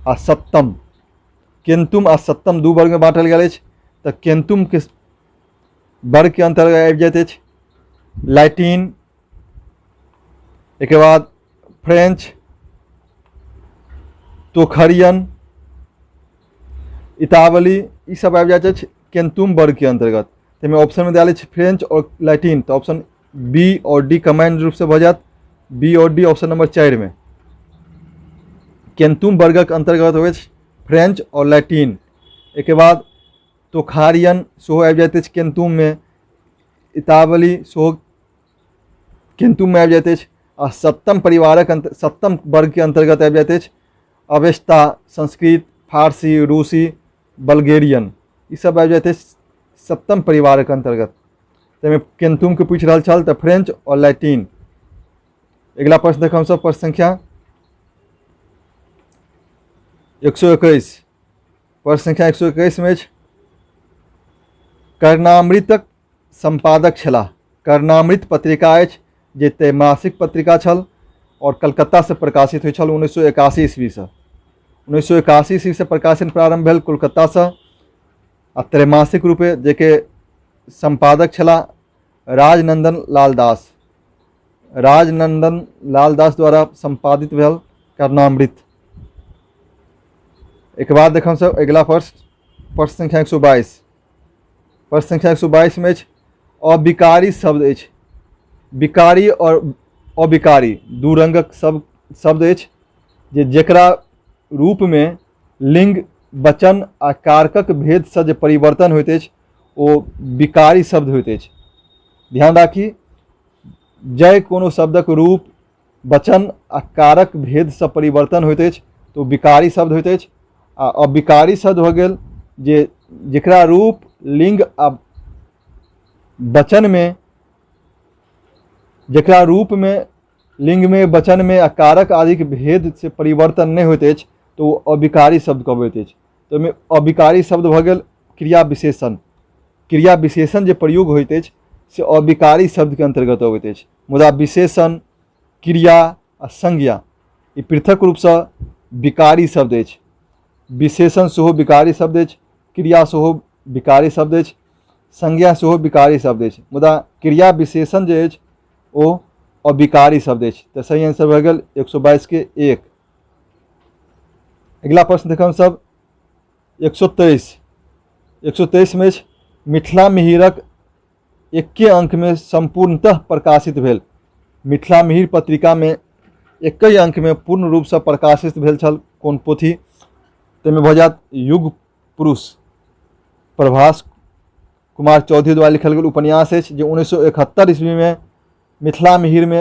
आ सप्तम। केंतुम आ सप्तम दू वर्ग में बाँटल गेल अछि, तऽ केंतुम के वर्ग के अंतर्गत आबि जाइत अछि लैटिन, एहिके बाद फ्रेंच, तोखरियन, इतावली, ई सब आबि जाइत अछि केन्तुम वर्गके अन्तर्गत। ताहिमे ऑप्शनमे देल अछि फ्रेंच आओर लैटिन, तऽ ऑप्शन बी आओर डी कम्बाइंड रूपसँ भऽ जायत, बी आओर डी ऑप्शन नंबर 4 मे। केन्तुम वर्गक अन्तर्गत अछि फ्रेंच आओर लैटिन। एहिके बाद तोखारियन सेहो आबि जाइत अछि केन्तुममे, इतावली सेहो केन्तुममे आबि जाइत अछि, आ सप्तम परिवारक अन्त सप्तम वर्गके अन्तर्गत आबि जाइत अछि अवेस्ता, संस्कृत, फारसी, रूसी, बल्गेरियन, ई सब आबि जाइत अछि सप्तम परिवारक अन्तर्गत। ताहिमे केन्तुमके पूछि रहल छल तऽ फ्रेंच आओर लैटिन। अगिला प्रश्न देखब हमसभ, प्रश्न संख्या 121। प्रश्न संख्या 121 मे अछि, कर्णामृतक सम्पादक छलाह। कर्णामृत पत्रिका अछि जे त्रैमासिक पत्रिका छल आओर कलकत्तासँ प्रकाशित होइ छल 1981 ईस्वीसँ। 1981 ईस्वीसँ प्रकाशन प्रारम्भ भेल कोलकातासँ आ त्रैमासिक रूपे, जेके सम्पादक छलाह राजनन्दन लाल दास। राजनन्दन लाल दास द्वारा सम्पादित भेल कर्णामृत। एक बाद देखब सब अगिला प्रश्न, प्रश्न संख्या 122। प्रश्न संख्या 122 मे अछि, अविकारी शब्द अछि। विकारी आओर अविकारी दू रंगक शब्द अछि जे जकरा रूपमे लिंग, वचन आ कारकक भेदसँ जे परिवर्तन होइत अछि ओ विकारी शब्द होइत अछि। ध्यान राखी, जै कोनो शब्दक रूप, वचन आ कारक भेदसँ परिवर्तन होइत अछि तऽ ओ विकारी शब्द होइत अछि, आ अविकारी शब्द भऽ गेल जे जकरा रूप, लिंग आ वचनमे, जकरा रूपमे, लिंगमे, वचनमे आ कारक आदिक भेद से परिवर्तन नहि होइत अछि तऽ ओ अविकारी शब्द कहबैत अछि। तऽ ओहिमे अविकारी शब्द भऽ गेल क्रिया विशेषण। क्रिया विशेषण जे प्रयोग होइत अछि से अविकारी शब्दके अन्तर्गत अबैत अछि, मुदा विशेषण, क्रिया आ संज्ञा ई पृथक रूपसँ विकारी शब्द अछि। विशेषण सेहो विकारी शब्द अछि, क्रिया सेहो विकारी शब्द अछि, संज्ञा सेहो विकारी शब्द अछि, मुदा क्रिया विशेषण जे अछि ओ अविकारी शब्द अछि। तऽ सही आंसर भऽ गेल 122 के 1। अगिला प्रश्न देखब सब 123। 123 मे अछि, मिथिला मिहिरक एके अंकमे सम्पूर्णतः प्रकाशित भेल। मिथिला मिहिर पत्रिकामे एकहि अंकमे पूर्ण रूपसँ प्रकाशित भेल छल कोन पोथी? ताहिमे भऽ जायत युग पुरुष, प्रभास कुमार चौधरी द्वारा लिखल गेल उपन्यास अछि जे 1971 ईस्वीमे मिथिला मिहिरमे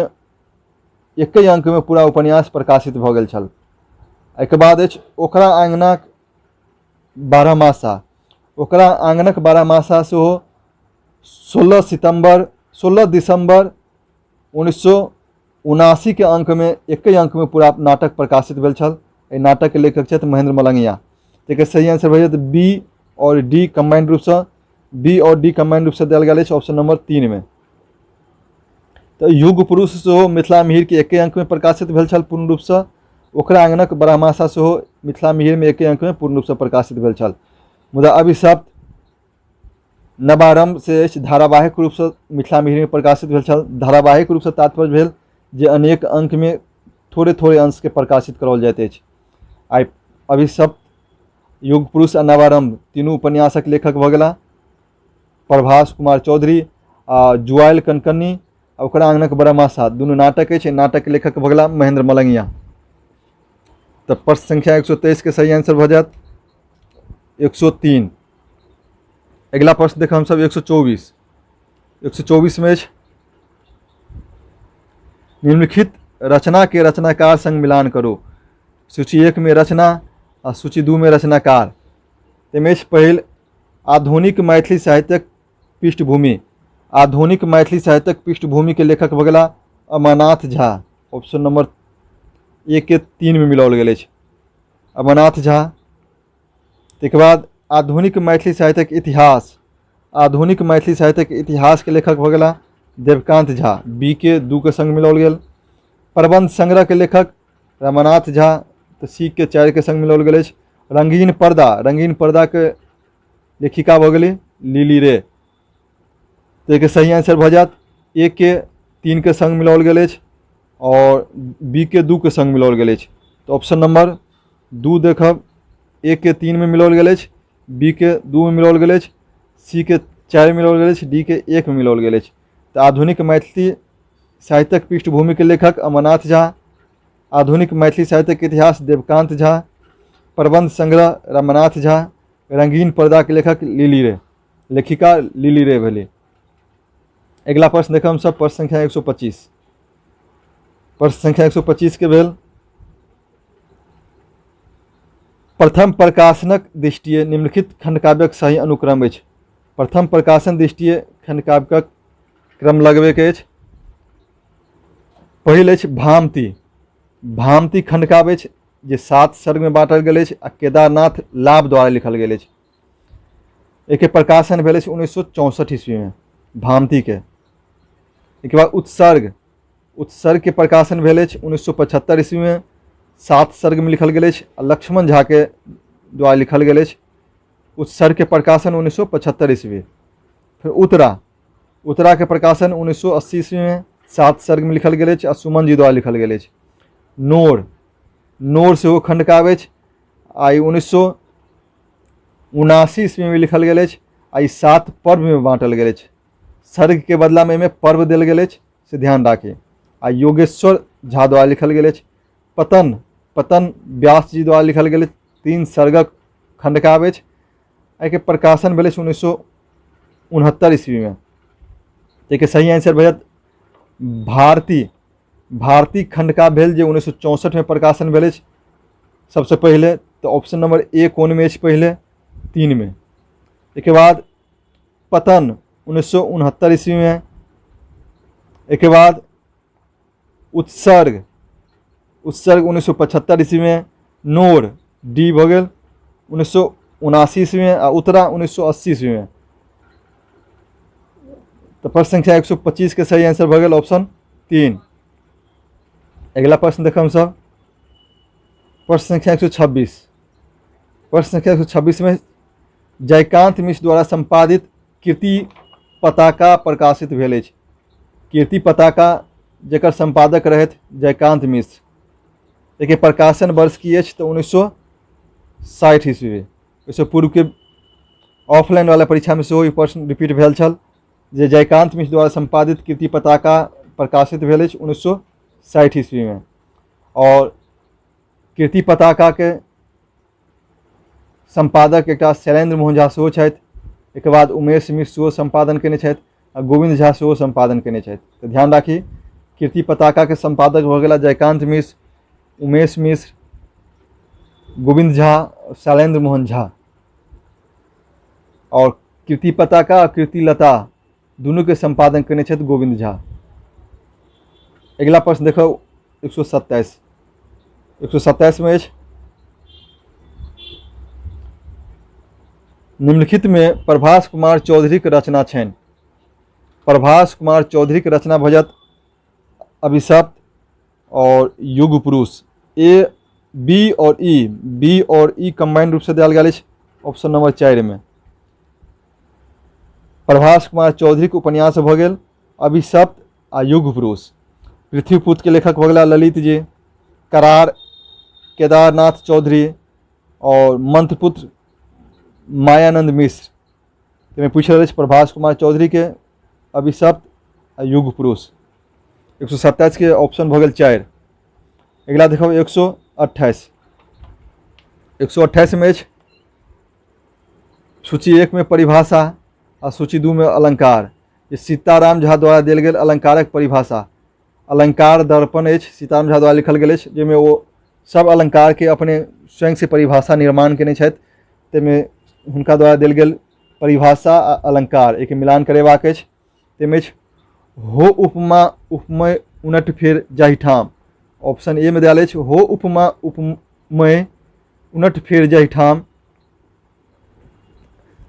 एकहि अंकमे पूरा उपन्यास प्रकाशित भऽ गेल छल। एहिके बाद अछि ओकरा आङ्गनाक बारहमासा। ओकरा आङ्गनक बारहमासा सेहो 16 दिसम्बर 1979 के अंकमे एकहि अंकमे पूरा नाटक प्रकाशित भेल छल। एहि नाटकके लेखक छथि महेंद्र मलंगिया। एकर सही आंसर भऽ जायत बी आओर डी कम्बाइंड रूपसँ। बी आओर डी कम्बाइंड रूपसँ देल गेल अछि ऑप्शन नंबर 3 मे। तऽ युग पुरुष सेहो मिथिला मिहिरके एके अंकमे प्रकाशित भेल छल पूर्ण रूपसँ। ओकरा आङ्गनक बारहमासा सेहो मिथिला मिहिरमे एके अंकमे पूर्ण रूपसँ प्रकाशित भेल छल, मुदा अभिशप्त, नवारम्भ से अछि धारावाहिक रूपसँ मिथिला मिहिरमे प्रकाशित भेल छल। धारावाहिक रूपसँ तात्पर्य भेल जे अनेक अंकमे थोड़े थोड़े अंशके प्रकाशित कराओल जाइत अछि। आइ अभिशप्त, युग पुरुष आ नवारम्भ तीनू उपन्यासक लेखक भऽ गेलाह प्रभास कुमार चौधरी, आ जुआयल कनकन्नी आ ओकरा आङ्गनक बरहमासा दुनू नाटक अछि, नाटकके लेखक भऽ गेलाह महेंद्र मलंगिया। तऽ प्रश्न संख्या 123 के सही आंसर भऽ जायत 103। अगिला प्रश्न देखब हमसभ 124। 124 मे अछि, निम्नलिखित रचना के रचनाकार संग मिलान करू। सूची 1 में रचना आ सूची 2 में रचनाकार। ताहिमे अछि पहिल आधुनिक मैथिली साहित्यक पृष्ठभूमि। आधुनिक मैथिली साहित्यक पृष्ठभूमि के लेखक भऽ गेलाह अमरनाथ झा। ऑप्शन नंबर 1 के 3 में मिलाओल गेल अछि अमरनाथ झा। ताहिके बाद आधुनिक मैथिली साहित्यक इतिहास। आधुनिक मैथिली साहित्यक इतिहास के लेखक भऽ गेलाह देवकांत झा, बी के 2 के संग मिलाओल गेल। प्रबंध संग्रह के लेखक रमानाथ झा, तऽ सी के 4 के संग मिलाओल गेल अछि। रंगीन पर्दा, रंगीन पर्दा के लेखिका भऽ गेली लिली रे। तऽ एहिके सही आंसर भऽ जायत ए के 3 के संग मिलाओल गेल अछि और बी के 2 के संग मिलाओल गेल अछि, तऽ ऑप्शन नंबर दू देखब, ए के 3 मे मिलाओल गेल अछि, बी के 2 मे मिलाओल गेल अछि, सी के 4 मे मिलाओल गेल अछि, डी के 1 मे मिलाओल गेल अछि। तऽ आधुनिक मैथिली साहित्यक पृष्ठभूमिके लेखक अमरनाथ झा, आधुनिक मैथिली साहित्यक इतिहास देवकांत झा, प्रबंध संग्रह रमानाथ झा, रंगीन पर्दाके लेखक लिली रे, लेखिका लिली रे भेली। अगिला प्रश्न देखब हमसभ प्रश्न संख्या 125। प्रश्न संख्या 125 के भेल प्रथम प्रकाशनक दृष्टिये निम्नलिखित खंडकाव्यक सही अनुक्रम अछि। प्रथम प्रकाशन दृष्टिये खंडकाव्यक क्रम लगबैके अछि। पहिल अछि भामती। भामती खंडकाव्य अछि जे 7 सर्गमे बाँटल गेल अछि आ केदारनाथ लाभ द्वारा लिखल गेल अछि। एहिके प्रकाशन भेल अछि 1964 ईस्वीमे भामतीके। एहिके बाद उत्सर्ग। उत्सर्गके प्रकाशन भेल अछि 1975 ईस्वीमे, 7 सर्गमे लिखल गेल अछि आ लक्ष्मण झाके द्वारा लिखल गेल अछि। उत्सर्गके प्रकाशन 1975 ईस्वी। फेर उत्तरा। उत्तराके प्रकाशन 1980 ईस्वीमे 7 सर्गमे लिखल गेल अछि आ सुमन जी द्वारा लिखल गेल अछि। नोर। नोर सेहो खंडकाव्य अछि आ ई 1979 ईस्वीमे लिखल गेल अछि आ ई 7 पर्वमे बाँटल गेल अछि। सर्गके बदलामे एहिमे पर्व देल गेल अछि, से ध्यान राखी। आ योगेश्वर झा द्वारा लिखल गेल अछि। पतन। पतन व्यास जी द्वारा लिखल गेल अछि, 3 सर्गक खंडकाव्य अछि। एहिके प्रकाशन भेल अछि 1969 ईस्वीमे। एहिके सही आंसर भऽ जायत भारती। भारती खंडकाव्य भेल जे 1964मे प्रकाशन भेल अछि सबसँ पहिले। तऽ ऑप्शन नंबर ए कोनमे अछि पहिले? 3मे। एहिके बाद पतन 1969 ईस्वीमे। एहिके बाद उत्सर्ग। उत्सर्ग 1975 ईस्वीमे। नोर डी भऽ गेल 1979 ईस्वीमे आ उत्तरा 1980 ईस्वीमे। तऽ प्रश्न संख्या 125 के सही आंसर भऽ गेल ऑप्शन 3। अगिला प्रश्न देखब हमसभ प्रश्न संख्या 126। प्रश्न संख्या 126 में जयकांत मिश्र द्वारा संपादित कीर्ति पताका प्रकाशित भेल अछि। कीर्ति पताका जकर संपादक रहथि जयकांत मिश्र। एहिके प्रकाशन वर्ष की अछि? तऽ 1960 ईस्वी। ओहिसँ पूर्वके ऑफलाइन वाला परीक्षामे सेहो ई प्रश्न रिपीट भेल छल जे जयकांत मिश्र द्वारा संपादित कीर्ति पताका प्रकाशित भेल अछि 1960 ईस्वीमे। और कीर्ति पताकाके सम्पादक एकटा शैलेन्द्र मोहन झा सेहो छथि। एहिके बाद उमेश मिश्र सेहो सम्पादन कयने छथि आ गोविन्द झा सेहो सम्पादन कयने छथि। तऽ ध्यान राखी, कीर्ति पताकाके सम्पादक भऽ गेला जयकान्त मिश्र, उमेश मिश्र, गोविन्द झा, शैलेन्द्र मोहन झा। आओर कीर्ति पताका आ कीर्तिलता दुनूके सम्पादन कयने छथि गोविन्द झा। अगिला प्रश्न देखौ 127। 127 में अछि निम्नलिखित में प्रभास कुमार चौधरी के रचना छनि। प्रभास कुमार चौधरी के रचना भऽ जायत अभिशप्त और युग पुरुष। ए बी और ई, बी और ई कंबाइंड रूप से देल गेल अछि ऑप्शन नंबर 4 में। प्रभास कुमार चौधरी के उपन्यास भऽ गेल अभिशप्त आ युग पुरुष। पृथ्वीपुत्र के लेखक भऽ गेला ललित जी, करार केदारनाथ चौधरी और मंत्रपुत्र मायानंद मिश्र। एहिमे पूछि रहल अछि प्रभास कुमार चौधरी के अभिशप्त आ युग पुरुष। 127 के ऑप्शन भऽ गेल 4। अगिला देखब 128। 128 में अछि सूची 1 में परिभाषा आ सूची 2 में अलंकार। ई सीताराम झा द्वारा देल गेल अलंकारक परिभाषा अलंकार दर्पण अछि, सीताराम झा द्वारा लिखल गेल अछि, जाहिमे ओ सब अलंकार के अपने स्वयं से परिभाषा निर्माण केने छथि। ताहिमे हुनका द्वारा देल गेल परिभाषा आ अलंकार एहिके मिलान करेबाक अछि। ताहिमे अछि हो उपमा उपमय उनट फेर जाहिठाम, ऑप्शन ए में देल अछि हो उपमा उपमय उनट फेर जाहिठाम,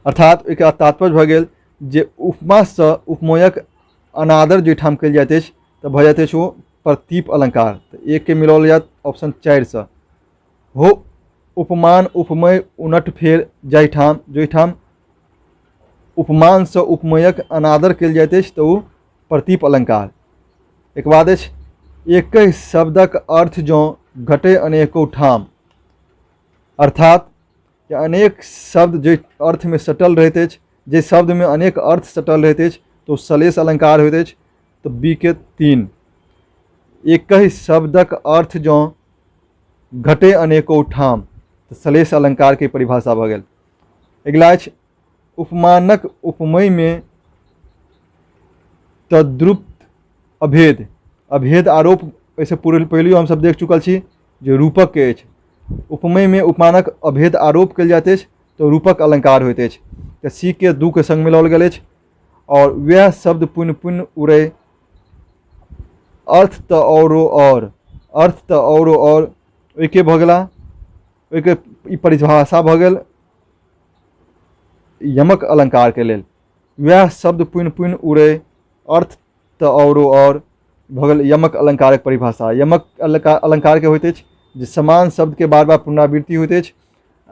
अर्थात ओहिके तात्पर्य भऽ गेल जे उपमासँ उपमेयक अनादर जाहिठाम कयल जाइत अछि तऽ भऽ जाइत अछि ओ प्रतीप अलंकार। तऽ एक के मिलाओल जायत ऑप्शन 4 सँ। हो उपमान उपमेय उनट फेर जाहिठाम, जाहिठाम उपमानसँ उपमेयक अनादर कयल जाइत अछि तऽ ओ प्रतीप अलंकार। एक बाद अछि एकहि शब्दक अर्थ जँ घटे अनेको ठाम, अर्थात अनेक शब्द जे अर्थमे सटल रहैत अछि, जे शब्दमे अनेक अर्थ सटल रहैत अछि तऽ ओ श्लेष अलङ्कार होइत अछि। तऽ बी के 3। एकहि शब्दक अर्थ जँ घटे अनेको ठाम तऽ श्लेष अलङ्कारके परिभाषा भऽ गेल। अगिला अछि उपमानक उपमयमे तद्रुप्त अभेद। अभेद आरोप एहिसँ पूर्व पहिलियो हमसभ देख चुकल छी जे रूपकके अछि। उपमयमे उपमानक अभेद आरोप कयल जाइत अछि तऽ रूपक अलङ्कार होइत अछि। तऽ सी के 2 के संग मिलाओल गेल अछि। आओर वएह शब्द पुनि पुनि उड़ै अर्थ तऽ औरो और, अर्थ तऽ औरो और ओहिके भऽ गेला, ओहिके ई परिभाषा भऽ गेल यमक अलङ्कारके लेल। वएह शब्द पुनि पुनि उड़ै अर्थ तऽ औरो और भऽ गेल यमक अलङ्कारक परिभाषा। यमक अलङ्कारके होइत अछि जे समान शब्दके बार बार पुनरावृत्ति होइत अछि,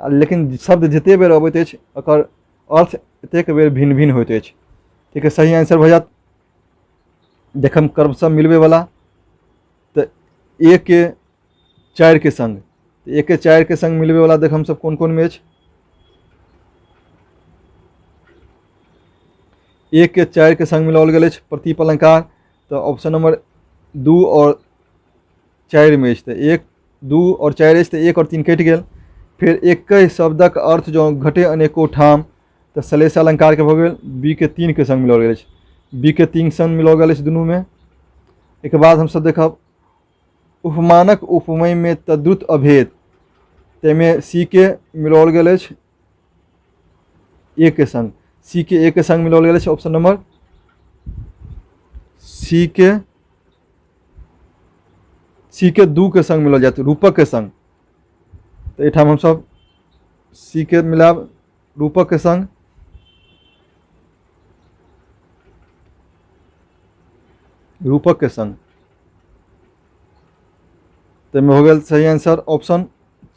लेकिन शब्द जतेक बेर अबैत अछि ओकर अर्थ एतेक बेर भिन्न भिन्न होइत अछि। ठीक है, सही आंसर भऽ जायत देखम क्रमशः मिलबैवला तऽ ए के 4 के संग, तऽ ए के 4 के संग मिलबैवला देख हमसब कोन कोनमे अछि। ए के 4 के संग मिलाओल गेल अछि प्रतीप अलङ्कार, तऽ ऑप्शन नंबर 2 आओर 4 मे अछि। तऽ 1 2 आओर 4 अछि तऽ 1 आओर 3 कटि गेल। फेर एके शब्दक अर्थ जँ घटे अनेको ठाम तऽ श्लेष अलङ्कारके भऽ गेल। बी के 3 के संग मिलाओल गेल अछि, बी के 3 संग मिलाओल गेल अछि दुनूमे। एहिके बाद हमसब देखब उपमानक उपमयमे तद्रुत अभेद, ताहिमे सी के मिलाओल गेल अछि ए के संग, सी के ए के संग मिलाओल गेल अछि ऑप्शन नंबर सी के, सी के 2 के संग मिलाओल जायत रूपक के संग। तऽ एहिठाम हमसब सी के मिलायब रूपक के संग। रूपक के संग ताहिमे हो गेल सही आंसर ऑप्शन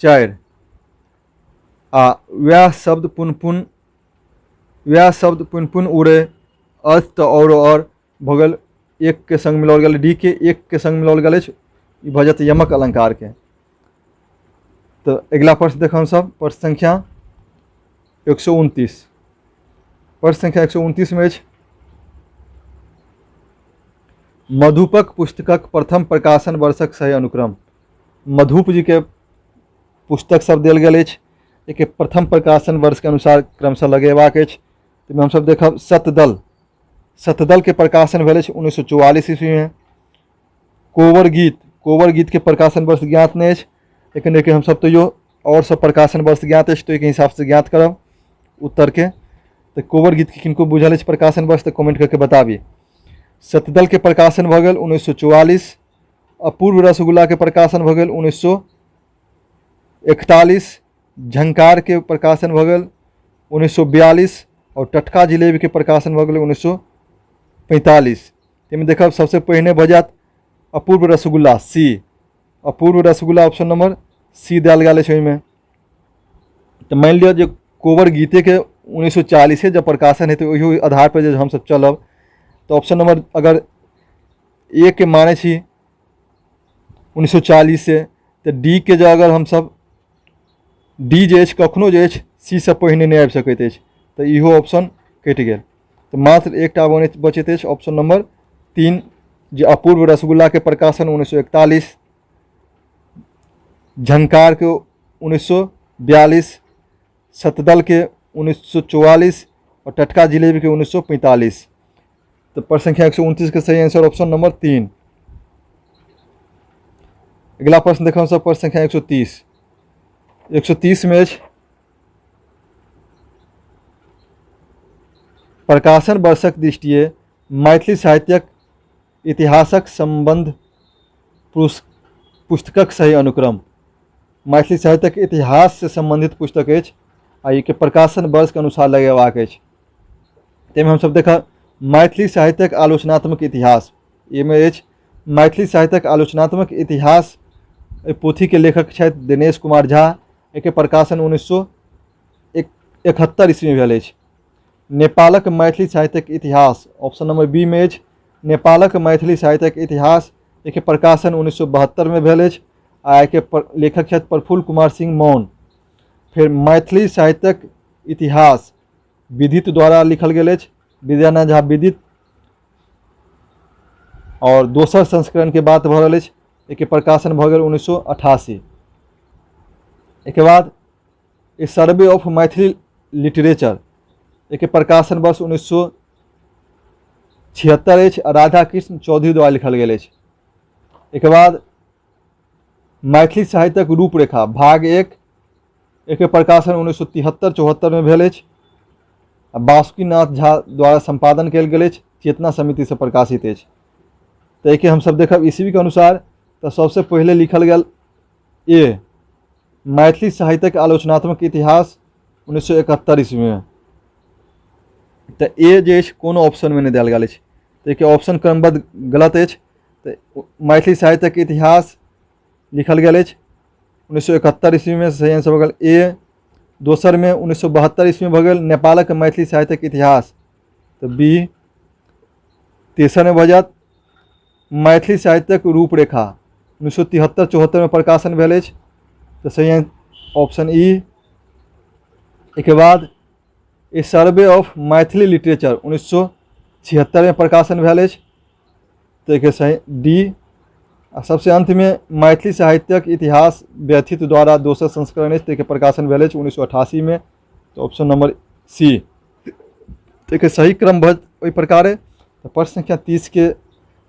4। आ वएह शब्द पुन पुन, वएह शब्द पुन पुन उड़े अर्थ तऽ और और भऽ गेल 1 के संग मिलाओल गेल डी के 1 के संग मिलाओल गेल अछि, ई भऽ जायत यमक अलङ्कारके। तऽ अगिला प्रश्न देखब हमसब प्रश्न संख्या 129। प्रश्न संख्या 129 मे अछि मधुपक पुस्तकक प्रथम प्रकाशन वर्षक सही अनुक्रम। मधुप जी के पुस्तक सब देल गेल अछि, एहिके प्रथम प्रकाशन वर्ष के अनुसार क्रमशः लगेबाक अछि। ताहिमे हमसब देखब शतदल, शतदल के प्रकाशन भेल अछि 1944 ईस्वी में। कोबर गीत, कोबर गीत के प्रकाशन वर्ष ज्ञात नहि अछि, लेकिन एहिके हमसब तैयो आओर सब प्रकाशन वर्ष ज्ञात अछि तऽ ओहिके हिसाबसँ ज्ञात करब उत्तरके। तऽ कोबर गीतके किनको बुझल अछि प्रकाशन वर्ष तऽ कमेंट करके बताबी। शतदल के प्रकाशन भऽ गेल 1944। अपूर्व रसगुल्ला के प्रकाशन भऽ गेल 1941। झंकार के प्रकाशन भऽ गेल 1942। आओर टटका जिलेबी के प्रकाशन भऽ गेल 1945। ताहिमे देखब सबसे पहिने भऽ जायत अपूर्व रसगुल्ला सी, अपूर्व रसगुल्ला ऑप्शन नंबर सी देल गेल अछि ओहिमे। तऽ मानि लिअ जे कोबर गीतेके 1940 जब प्रकाशन हेतै ओहियो आधार पर जे हमसब चलब तऽ ऑप्शन नंबर अगर ए के मानै छी 1940 तऽ डी के जे अगर हमसब डी जे अछि कखनो जे अछि सी सँ पहिने नहि आबि सकैत अछि, तऽ इहो ऑप्शन कटि गेल। तऽ मात्र एकटा बचैत अछि ऑप्शन नंबर 3 जे अपूर्व रसगुल्ला के प्रकाशन 1941, झंकार के 1942, शतदल के 1944 और टटका जिलेबी के 1945। तो प्रश्न संख्या 129 के सही आंसर ऑप्शन नंबर 3। अगला प्रश्न देखो सब प्रश्न संख्या 130। 130 में अछि प्रकाशन वर्षक दृष्टिये मैथिली साहित्यक इतिहासक संबंध पुस्तकक सही अनुक्रम। मैथिली साहित्यक इतिहास से संबंधित पुस्तक अछि आ एहिके प्रकाशन वर्ष के अनुसार लगेबाक अछि। ताहिमे हमसब देखब मैथिली साहित्यक आलोचनात्मक इतिहास, एहिमे अछि मैथिली साहित्यक आलोचनात्मक इतिहास। एहि पोथीके लेखक छथि दिनेश कुमार झा। एहिके प्रकाशन 1971 ईस्वी में भेल अछि। नेपालक मैथिली साहित्यक इतिहास ऑप्शन नंबर बी में अछि नेपालक मैथिली साहित्यक इतिहास। एहिके प्रकाशन 1972 में भेल अछि आ एहिके लेखक छथि प्रफुल्ल कुमार सिंह मौन। फेर मैथिली साहित्यक इतिहास विदित द्वारा लिखल गेल अछि, विद्यानाथ झा विदित। आओर दोसर संस्करणके बात भऽ रहल अछि, एहिके प्रकाशन भऽ गेल 1988। एहिके बाद a survey of Maithili literature, एहिके प्रकाशन वर्ष 1976 अछि आ राधाकृष्ण चौधरी द्वारा लिखल गेल अछि। एहिके बाद मैथिली साहित्यक रूपरेखा भाग 1, एहिके प्रकाशन 1973-74 में भेल अछि आ बासुकीनाथ झा द्वारा सम्पादन कयल गेल अछि, चेतना समितिसँ प्रकाशित अछि। तऽ एहिके हमसब देखब ईस्वीके अनुसार तऽ सबसँ पहिले लिखल गेल ए मैथिली साहित्यक आलोचनात्मक इतिहास 1971 ईस्वीमे। तऽ ए जे अछि कोनो ऑप्शनमे नहि देल गेल अछि, तऽ एहिके ऑप्शन क्रमबद्ध गलत अछि। तऽ मैथिली साहित्यक इतिहास लिखल गेल अछि 1971 ईस्वीमे, सही आंसर भऽ गेल ए। दोसरमे 1972 ईस्वीमे भऽ गेल नेपालक मैथिली साहित्यक इतिहास, तऽ बी। तेसरमे भऽ जायत मैथिली साहित्यक रूपरेखा 1973-74 मे प्रकाशन भेल अछि, तऽ सही ऑप्शन ई। एहिके बाद a survey of Maithili literature 1976 मे प्रकाशन भेल अछि, तऽ एहिके सही डी। आ सबसे अंतमे मैथिली साहित्यक इतिहास व्यथित द्वारा दोसर संस्करण अछि, ताहिके प्रकाशन भेल अछि 1988 मे, तऽ ऑप्शन नंबर सी। ताहिके सही क्रम भऽ ओहि प्रकारे। तऽ प्रश्न संख्या 30 के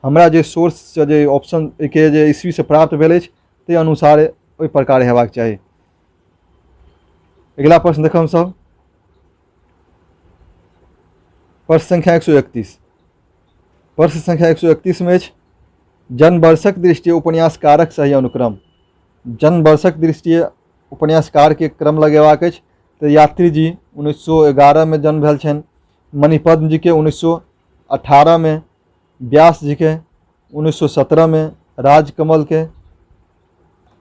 हमरा जे सोर्ससँ जे ऑप्शन एहिके जे ईस्वीसँ प्राप्त भेल अछि ताहि अनुसार ओहि प्रकारे हेबाक चाही। अगिला प्रश्न देखब हमसभ प्रश्न संख्या 131। प्रश्न संख्या 131 में अछि जन्मवर्षक दृष्टिये उपन्यासकारक सही अनुक्रम। जन्मवर्षक दृष्टिये उपन्यासकार के क्रम लगेबाक अछि तऽ यात्री जी 1911 में जन्म भेल छनि, मणिपद्म जी के 1918 में, व्यास जी के 1917 में, राजकमल के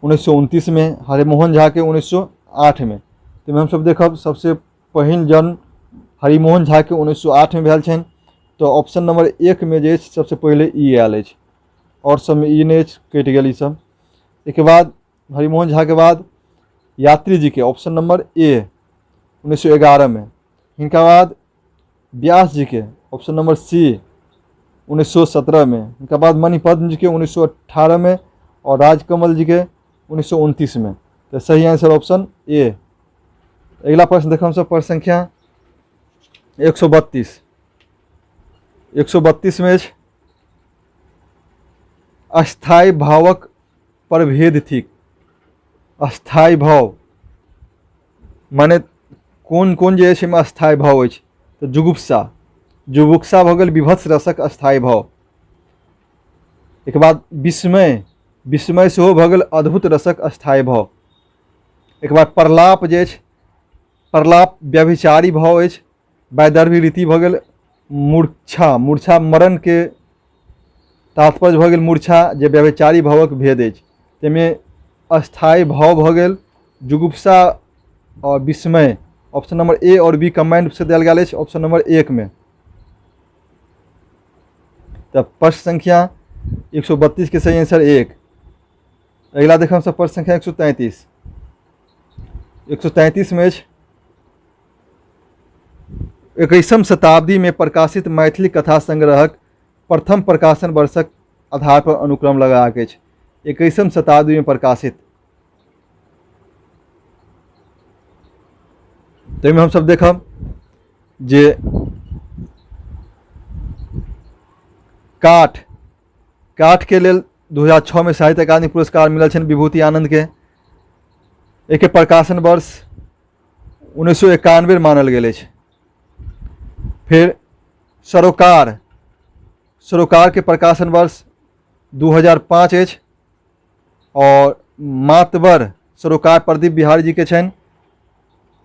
1929 में, हरिमोहन झा के 1908 में। ताहिमे हमसब देखब सबसे पहिल जन्म हरिमोहन झा के 1908 में भेल छनि, तऽ ऑप्शन नंबर 1 में जे अछि सबसे पहिले ई आयल अछि, आओर सबमे ई नहि अछि, कटि गेल ई सब। एहिके बाद हरिमोहन झा के बाद यात्री जी के ऑप्शन नंबर ए 1911 में, हिनका बाद व्यास जी के ऑप्शन नंबर सी 1917 में, हिनका बाद मणिपद्म जी के 1918 में और राजकमल जी के 1929 में। तऽ सही आंसर ऑप्शन ए। अगिला प्रश्न देखब हमसब प्रश्न संख्या 132। 132 में अछि अस्थायी भावक प्रभेद थिक। अस्थायी भाव माने कोन कोन जे अछि अस्थायी भाव अछि, तऽ जुगुप्सा, जुगुप्सा भऽ गेल विभत्स रसक अस्थायी भाव। एहिके बाद विस्मय, विस्मय सेहो भऽ गेल अद्भुत रसक अस्थायी भाव। एहिके बाद प्रलाप जे अछि, प्रलाप व्यभिचारी भाव अछि, वैदर्भी रीति भऽ गेल मूर्छा, मूर्छा मरणके तात्पर्य भऽ गेल मूर्छा जे व्यभिचारी भावक भेद अछि, ताहिमे अस्थायी भाव भऽ गेल जुगुप्सा आओर विस्मय। ऑप्शन नंबर ए और बी कंबाइंड से देल गेल अछि ऑप्शन नंबर 1 में। तऽ प्रश्न संख्या 132 के सही आंसर 1। अगिला देखब हमसब प्रश्न संख्या 133। 133 में अछि 21 शताब्दी में प्रकाशित मैथिली कथा संग्रहक प्रथम प्रकाशन वर्षक आधार पर अनुक्रम लगाक अछि। 21 शताब्दी में प्रकाशित, ताहिमे हमसब देखब जे काठ, काठके लेल 2006 में साहित्य अकादमी पुरस्कार मिलल छनि विभूति आनंद के। एहिके प्रकाशन वर्ष 1991 मानल गेल अछि। फेर सरोकार, सरोकार के प्रकाशन वर्ष 2005 अछि और मातबर सरोकार प्रदीप बिहारी जी के छनि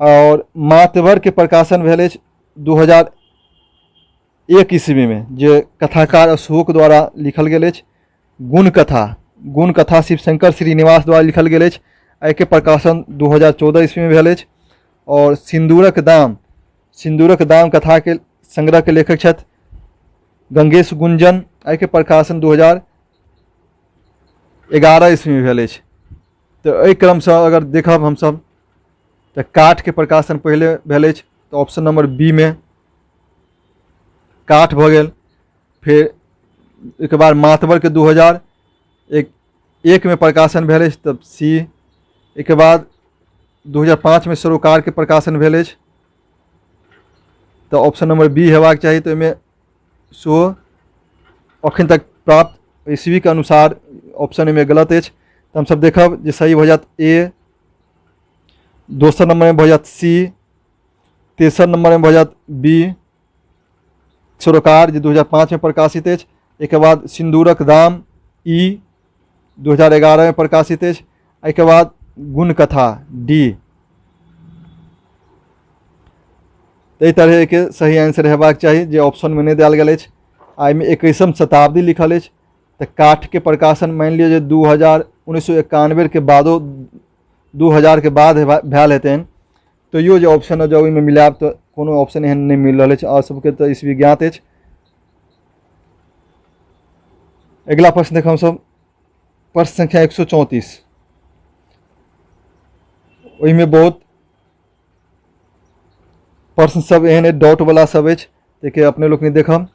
और मातबर के प्रकाशन भेल अछि 2001 ईस्वी में, जे कथाकार अशोक द्वारा लिखल गेल अछि। गुण कथा, गुण कथा शिवशंकर श्रीनिवास द्वारा लिखल गेल अछि, एहिके प्रकाशन 2014 ईस्वी में भेल अछि। और सिन्दूरक दाम, सिन्दूरक दाम कथा के संग्रह के लेखक छथि गंगेश गुंजन, एहिके प्रकाशन 2011 ईस्वी में भेल अछि। तऽ एहि क्रमसँ अगर देखब हमसब तऽ काठके प्रकाशन पहिले भेल अछि, तऽ ऑप्शन नंबर बी मे काठ भऽ गेल। फेर ओहिके बाद मातबरके 2001 मे प्रकाशन भेल अछि, तब सी। एहिके बाद 2005 मे सरोकारके प्रकाशन भेल अछि, तऽ ऑप्शन नंबर बी हेबाक चाही। तऽ ओहिमे सेहो अखन तक प्राप्त ईस्वीके अनुसार ऑप्शन एहिमे गलत अछि। तऽ हमसभ देखब जे सही भऽ जायत ए, दोसर नंबरमे भऽ जायत सी, तेसर नंबरमे भऽ जायत बी, सरोकार जे 2005 मे प्रकाशित अछि। एहिके बाद सिन्दूरक दाम ई 2011 मे प्रकाशित अछि। एहिके बाद गुणकथा डी। एहि तरह के सही आंसर हेबाक चाही जे ऑप्शनमे नहि देल गेल अछि। आ एहिमे 21म शताब्दी लिखल अछि, तऽ काठके प्रकाशन मानि लिअ जे दू हजार उन्नैस सए एकानबेके बादो 2000 के बाद भेल हेतनि, तैयो जे ऑप्शन जँ ओहिमे मिलायब तऽ कोनो ऑप्शन एहन नहि मिल रहल अछि। अहाँ सबके तऽ ईस्वी ज्ञात अछि। अगिला प्रश्न देखब हमसब, प्रश्न संख्या 134। ओहिमे बहुत प्रश्न सब एहन अछि, डाउट वाला सब अछि, ताहिके अपने लोकनि देखब।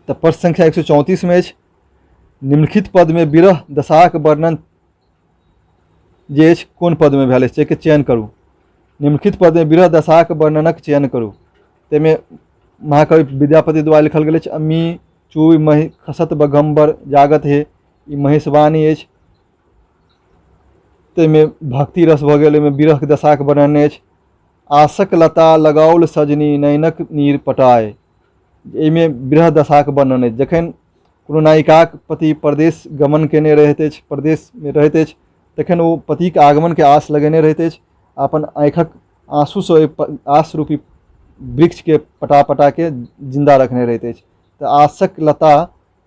तऽ प्रश्न संख्या 134 मे अछि, निम्नलिखित पदमे विरह दशाक वर्णन जे अछि कोन पदमे भेल अछि, जाहिके चयन करू। निम्नलिखित पदमे विरह दशाक वर्णनक चयन करू। ताहिमे महाकवि विद्यापति द्वारा लिखल गेल अछि, अम्मी चूइ महि खसत बघम्बर जागत हे, ई महेशवाणी अछि। ताहिमे भक्ति रस भऽ गेल, ओहिमे विरह दशाक वर्णन अछि। आशक लता लगाओल सजनी नयनक नीर पटाय, एहिमे विरह दशाक वर्णन अछि। जखन कोनो नायिकाक पति परदेश गमन कयने रहैत अछि, परदेशमे रहैत अछि, तखन ओ पतिके आगमनके आस लगेने रहैत अछि, अपन आँखिक आँसूसँ ओहि आस रूपी वृक्षके पटा पटाके जिन्दा रखने रहैत अछि। तऽ आसक लता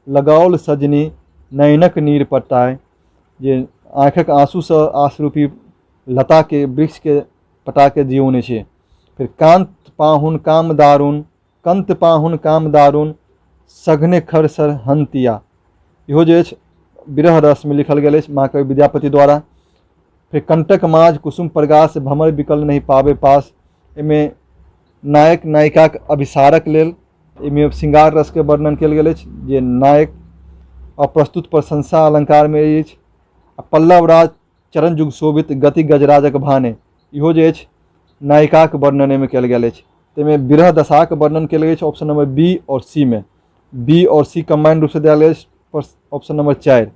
लगाओल सजनी नयनक नीर पटाय, जे आँखिक आँसूसँ आस रूपी लताके वृक्षके पटाके जियौने छै। फेर कान्त पाहुन काम दारुण, कंत पाहुन काम दारुण सघने खर सर हंतिया, इहो जे अछि विरह रसमे लिखल गेल अछि महाकवि विद्यापति द्वारा। फेर कंटक माझ कुसुम प्रगास भमर बिकल नहि पाबे पास, एहिमे नायक नायिकाक अभिसारक लेल एहिमे श्रृंगार रसके वर्णन कयल गेल अछि, जे नायक अप्रस्तुत प्रशंसा अलंकारमे अछि। आ पल्लवराज चरण युग शोभित गति गजराजक भाने, इहो जे अछि नायिकाक वर्णन एहिमे कयल गेल अछि। ताहिमे विरह दशाक वर्णन कयल गेल अछि ऑप्शन नंबर बी और सी मे। बी और सी कम्बाइंड रूपसँ देल गेल अछि ऑप्शन नंबर 4।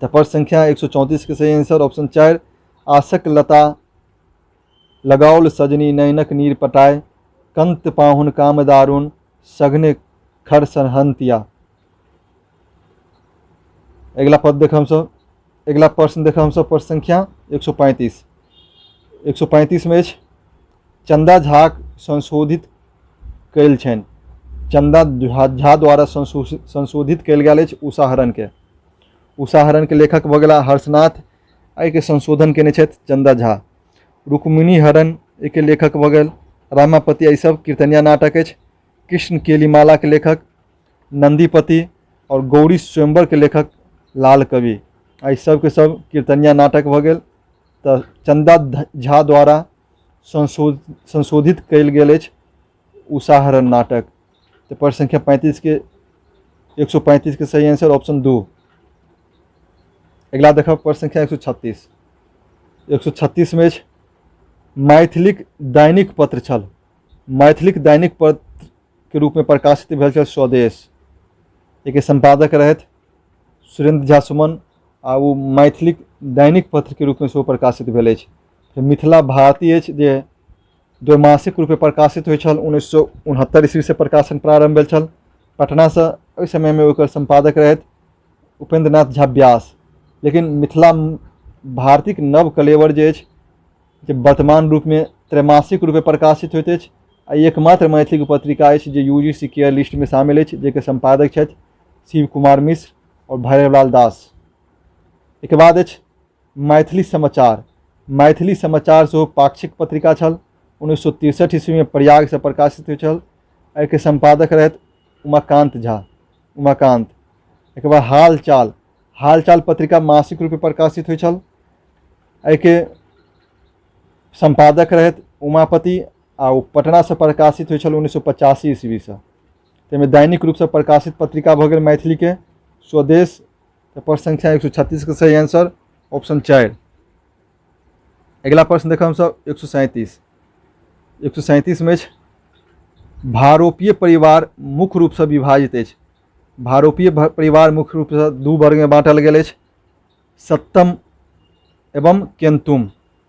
तऽ प्रश्न संख्या 134 के सही आंसर ऑप्शन 4, आशक लता लगाओल सजनी नयनक नीर पटाय, कंत पाहुन काम दारुण सघने खर सरहंतिया। अगिला पद देख हमसब, अगिला प्रश्न देख हमसब प्रश्न संख्या 135। 135 मे अछि चंदा झाक संशोधित कयल छनि। चंदा झा द्वारा संशोधित कयल गेल अछि उषाहरणके। उषाहरणके लेखक भऽ गेला हर्षनाथ, एहिके संशोधन केने छथि चंदा झा। रुक्मिणी हरण एहिके लेखक भऽ गेल रामापति, एहि सब कीर्तनिया नाटक अछि। कृष्ण केलिमालाके लेखक नन्दीपति आओर गौरी स्वयंवरके लेखक लाल कवि, एहि सबके सब कीर्तनिया नाटक भऽ गेल। तऽ चंदा झा द्वारा संशोधित कयल गेल अछि उषाहरण नाटक। तऽ प्रश्न संख्या 35 के 135 के सही आंसर ऑप्शन 2। अगिला देखब प्रश्न संख्या 136। 136 में अछि मैथिलीक दैनिक पत्र छल। मैथिलीक दैनिक पत्र के रूप में प्रकाशित भेल छल स्वदेश। एहिके सम्पादक रहथि सुरेंद्र झा सुमन आ ओ मैथिलीक दैनिक पत्र के रूप में सेहो प्रकाशित भेल अछि। मिथिला भारती अछि जे द्वैमासिक रूपे प्रकाशित होइ छल, 1969 ईस्वीसँ प्रकाशन प्रारम्भ भेल छल पटनासँ। ओहि समयमे ओकर सम्पादक रहथि उपेंद्र नाथ झा व्यास। लेकिन मिथिला भारतीक नव कलेवर जे अछि जे वर्तमान रूपमे त्रैमासिक रूपे प्रकाशित होइत अछि आ एकमात्र मैथिलीके पत्रिका अछि जे यू जी सी के लिस्टमे शामिल अछि, जाहिके सम्पादक छथि शिव कुमार मिश्र आओर भैरवलाल दास। एहिके बाद अछि मैथिली समाचार। मैथिली समाचार सेहो पाक्षिक पत्रिका छल, 1963 ईस्वीमे प्रयागसँ प्रकाशित होइत छल। एहिके सम्पादक रहथि उमाकान्त झा, उमाकान्त। एहिके बाद हालचाल। हालचाल पत्रिका मासिक रूपे प्रकाशित होइत छल। एहिके सम्पादक रहथि उमापति आ ओ पटनासँ प्रकाशित होइ छल 1985 ईस्वीसँ। ताहिमे दैनिक रूपसँ प्रकाशित पत्रिका भऽ गेल मैथिलीके स्वदेश। तऽ प्रश्न संख्या 136 के सही आंसर ऑप्शन 4। अगिला प्रश्न देखब हमसभ 137। 137 मे अछि भारोपीय परिवार मुख्य रूपसँ विभाजित अछि। भारोपीय परिवार मुख्य रूपसँ दू वर्गमे बाँटल गेल अछि, सप्तम एवं केन्तुम।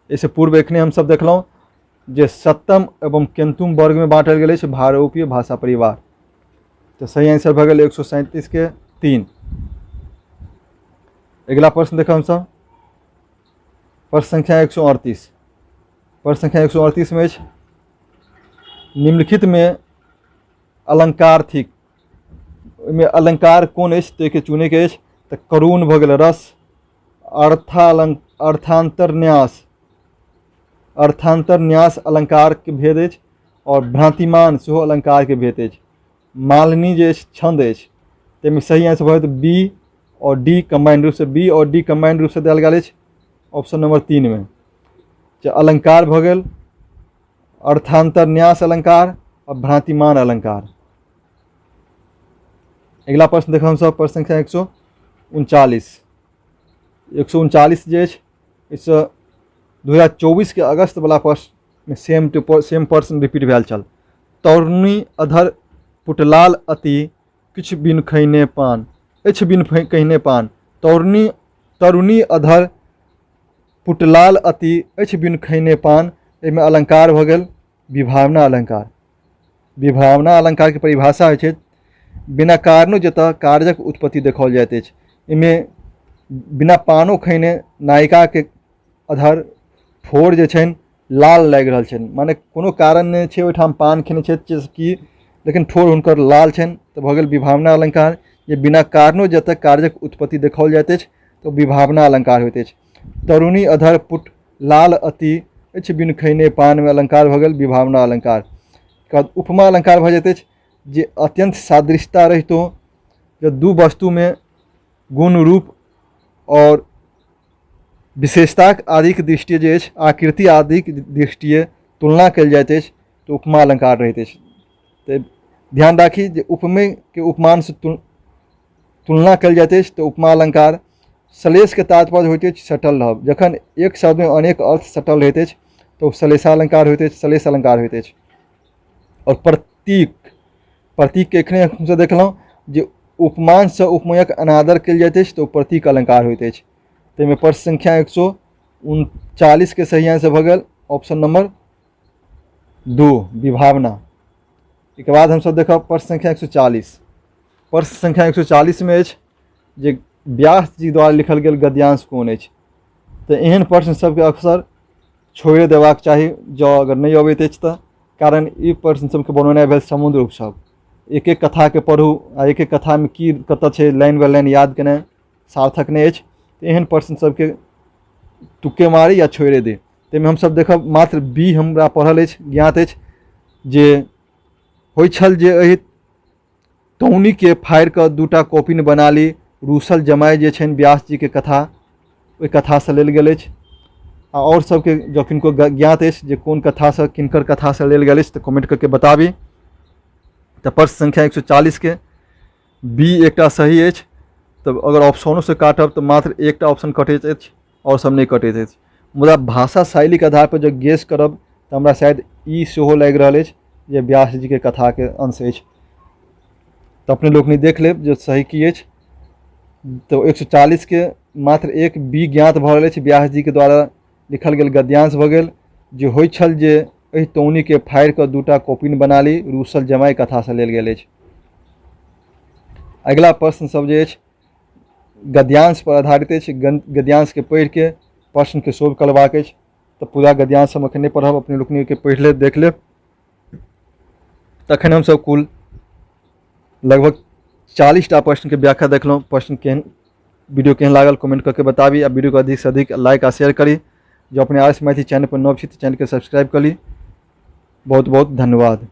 एहिसँ पूर्व एखने हमसभ देखलहुँ जे सप्तम एवं केन्तुम वर्गमे बाँटल गेल अछि भारोपीय भाषा परिवार। तऽ सही आंसर भऽ गेल 137 के 3। अगिला प्रश्न देखब हमसभ प्रश्न संख्या 138। प्रश्न संख्या 138 मे अछि निम्नलिखितमे अलंकार थिक। ओहिमे अलंकार कोन अछि ताहिके चुनैके अछि। तऽ करुण भऽ गेल रस, अर्थान्तरन्यास, अर्थान्तरन्यास अलंकारके भेद अछि आओर भ्रांतिमान सेहो अलंकारके भेद अछि। मालिनी जे अछि छन्द अछि। ताहिमे सही आंसर भऽ जेतै बी आओर डी कम्बाइंड रूपसँ, बी आओर डी कम्बाइंड रूपसँ देल गेल अछि ऑप्शन नंबर 3 मे। जे अलंकार भऽ गेल अर्थान्तरन्यास अलंकार आओर भ्रांतिमान अलंकार। अगिला प्रश्न देखब हमसभ प्रश्न संख्या 139। 139 जे अछि एहिसँ 2024 के अगस्त वाला प्रश्न सेम टू सेम प्रश्न रिपीट भेल छल। तरुणी अधर पुटलाल अति किछु बिन खैने पान अछि बिन कहने पान। तरुणी तरुणी अधर पुटलाल अति अछि बिन खैने पान। एहिमे अलंकार भऽ गेल विभावना अलंकार। विभावना अलंकारके परिभाषा होइ छै बिना कारणो जतऽ कार्यक उत्पत्ति देखाओल जाइत अछि। एहिमे बिना पानो खयने नायिकाके अधर ठोर जे छनि लाल लागि रहल छनि, माने कोनो कारण नहि छै ओहिठाम पान खेने छथि कि, लेकिन ठोर हुनकर लाल छनि। तऽ भऽ गेल विभावना अलंकार। जे बिना कारणो जतऽ कार्यक उत्पत्ति देखाओल जाइत अछि तऽ विभावना अलंकार होइत अछि। तरुणी अधर पुट लाल अति अछि बिन खैने पानमे अलंकार भऽ गेल विभावना अलंकार। ओकर बाद उपमा अलंकार भऽ जाइत अछि जे अत्यन्त सादृश्यता रहितो जँ दू वस्तुमे गुण रूप आओर विशेषताक आदिक दृष्टिए जे अछि आकृति आदिक दृष्टिए तुलना कयल जाइत अछि तऽ उपमा अलंकार रहैत अछि। तऽ ध्यान राखी जे उपमेयके उपमानसँ तुलना कयल जाइत अछि तऽ उपमा अलंकार। श्लेषके तात्पर्य होइत अछि सटल रहब। जखन एक शब्दमे अनेक अर्थ सटल रहैत अछि तऽ ओ श्लेषालंकार होइत अछि, श्लेष अलंकार होइत अछि। आओर प्रतीक, प्रतीकके एखने हमसभ देखलहुँ जे उपमानसँ उपमेयक अनादर कयल जाइत अछि तऽ ओ प्रतीक अलंकार होइत अछि। ताहिमे प्रश्न संख्या 139 के सही आंसर भऽ गेल ऑप्शन नंबर 2 विभावना। एहिके बाद हमसभ देखब प्रश्न संख्या 140। प्रश्न संख्या 140 मे अछि जे व्यास जी द्वारा लिखल गेल गद्यांश कोन अछि। तऽ एहन प्रश्न सबके अक्सर छोड़ि देबाक चाही जँ अगर नहि अबैत अछि तऽ, कारण ई प्रश्न सबके बनौनाइ भेल समुद्र उपसब। एक एक कथाके पढ़ू आ एक एक कथामे की कतऽ छै लाइन बाइ लाइन याद केनाइ सार्थक नहि अछि। एहन प्रश्न सबके तुक्के मारी या छोड़ि दी। ताहिमे हमसब देखब मात्र बी हमरा पढ़ल अछि, ज्ञात अछि जे होइ छल जे एहि तौनीके फाड़ि कऽ दूटा कॉपिन बना ली। रूसल जमाय जे छनि व्यास जीके कथा ओहि कथासँ लेल गेल अछि। आ आओर सबके जँ किनको ज्ञात अछि जे कोन कथासँ किनकर कथासँ लेल गेल अछि तऽ कमेंट करके बताबी। तऽ प्रश्न संख्या 140 के बी एकटा सही अछि। तऽ अगर ऑप्शनोसँ काटब तऽ मात्र एकटा ऑप्शन कटैत अछि आओर सब नहि कटैत अछि। मुदा भाषा शैलीके आधारपर जँ गेस करब तऽ हमरा शायद ई सेहो लागि रहल अछि जे व्यास जीके कथाके अंश अछि। तऽ अपने लोकनि देख लेब जे सही की अछि। तऽ 140 के मात्र एक बी ज्ञात भऽ रहल अछि, व्यास जीके द्वारा लिखल गेल गद्यांश भऽ गेल जे होइ छल जे एहि तौनीके फाड़ि कऽ दूटा कॉपिन बना ली, रूसल जमाय कथासँ लेल गेल अछि। अगिला प्रश्न सब जे अछि गद्यांश पर आधारित अछि। गद्यांशके पढ़िके प्रश्नके सोल्व करबाक अछि। तऽ पूरा गद्यांश हम एखन नहि पढ़ब, अपने लोकनिके पढ़ि लेब, देख लेब। तखन हमसब कुल लगभग 40 टा प्रश्नके व्याख्या देखलहुँ। प्रश्न केहन, वीडियो केहन लागल कमेंट करके बताबी आ वीडियो के अधिक से अधिक लाइक आ शेयर करी। जो अपने आर एस मैथिली चैनल पर नव छी तऽ चैनलके सब्सक्राइब करी। बहुत बहुत धन्यवाद।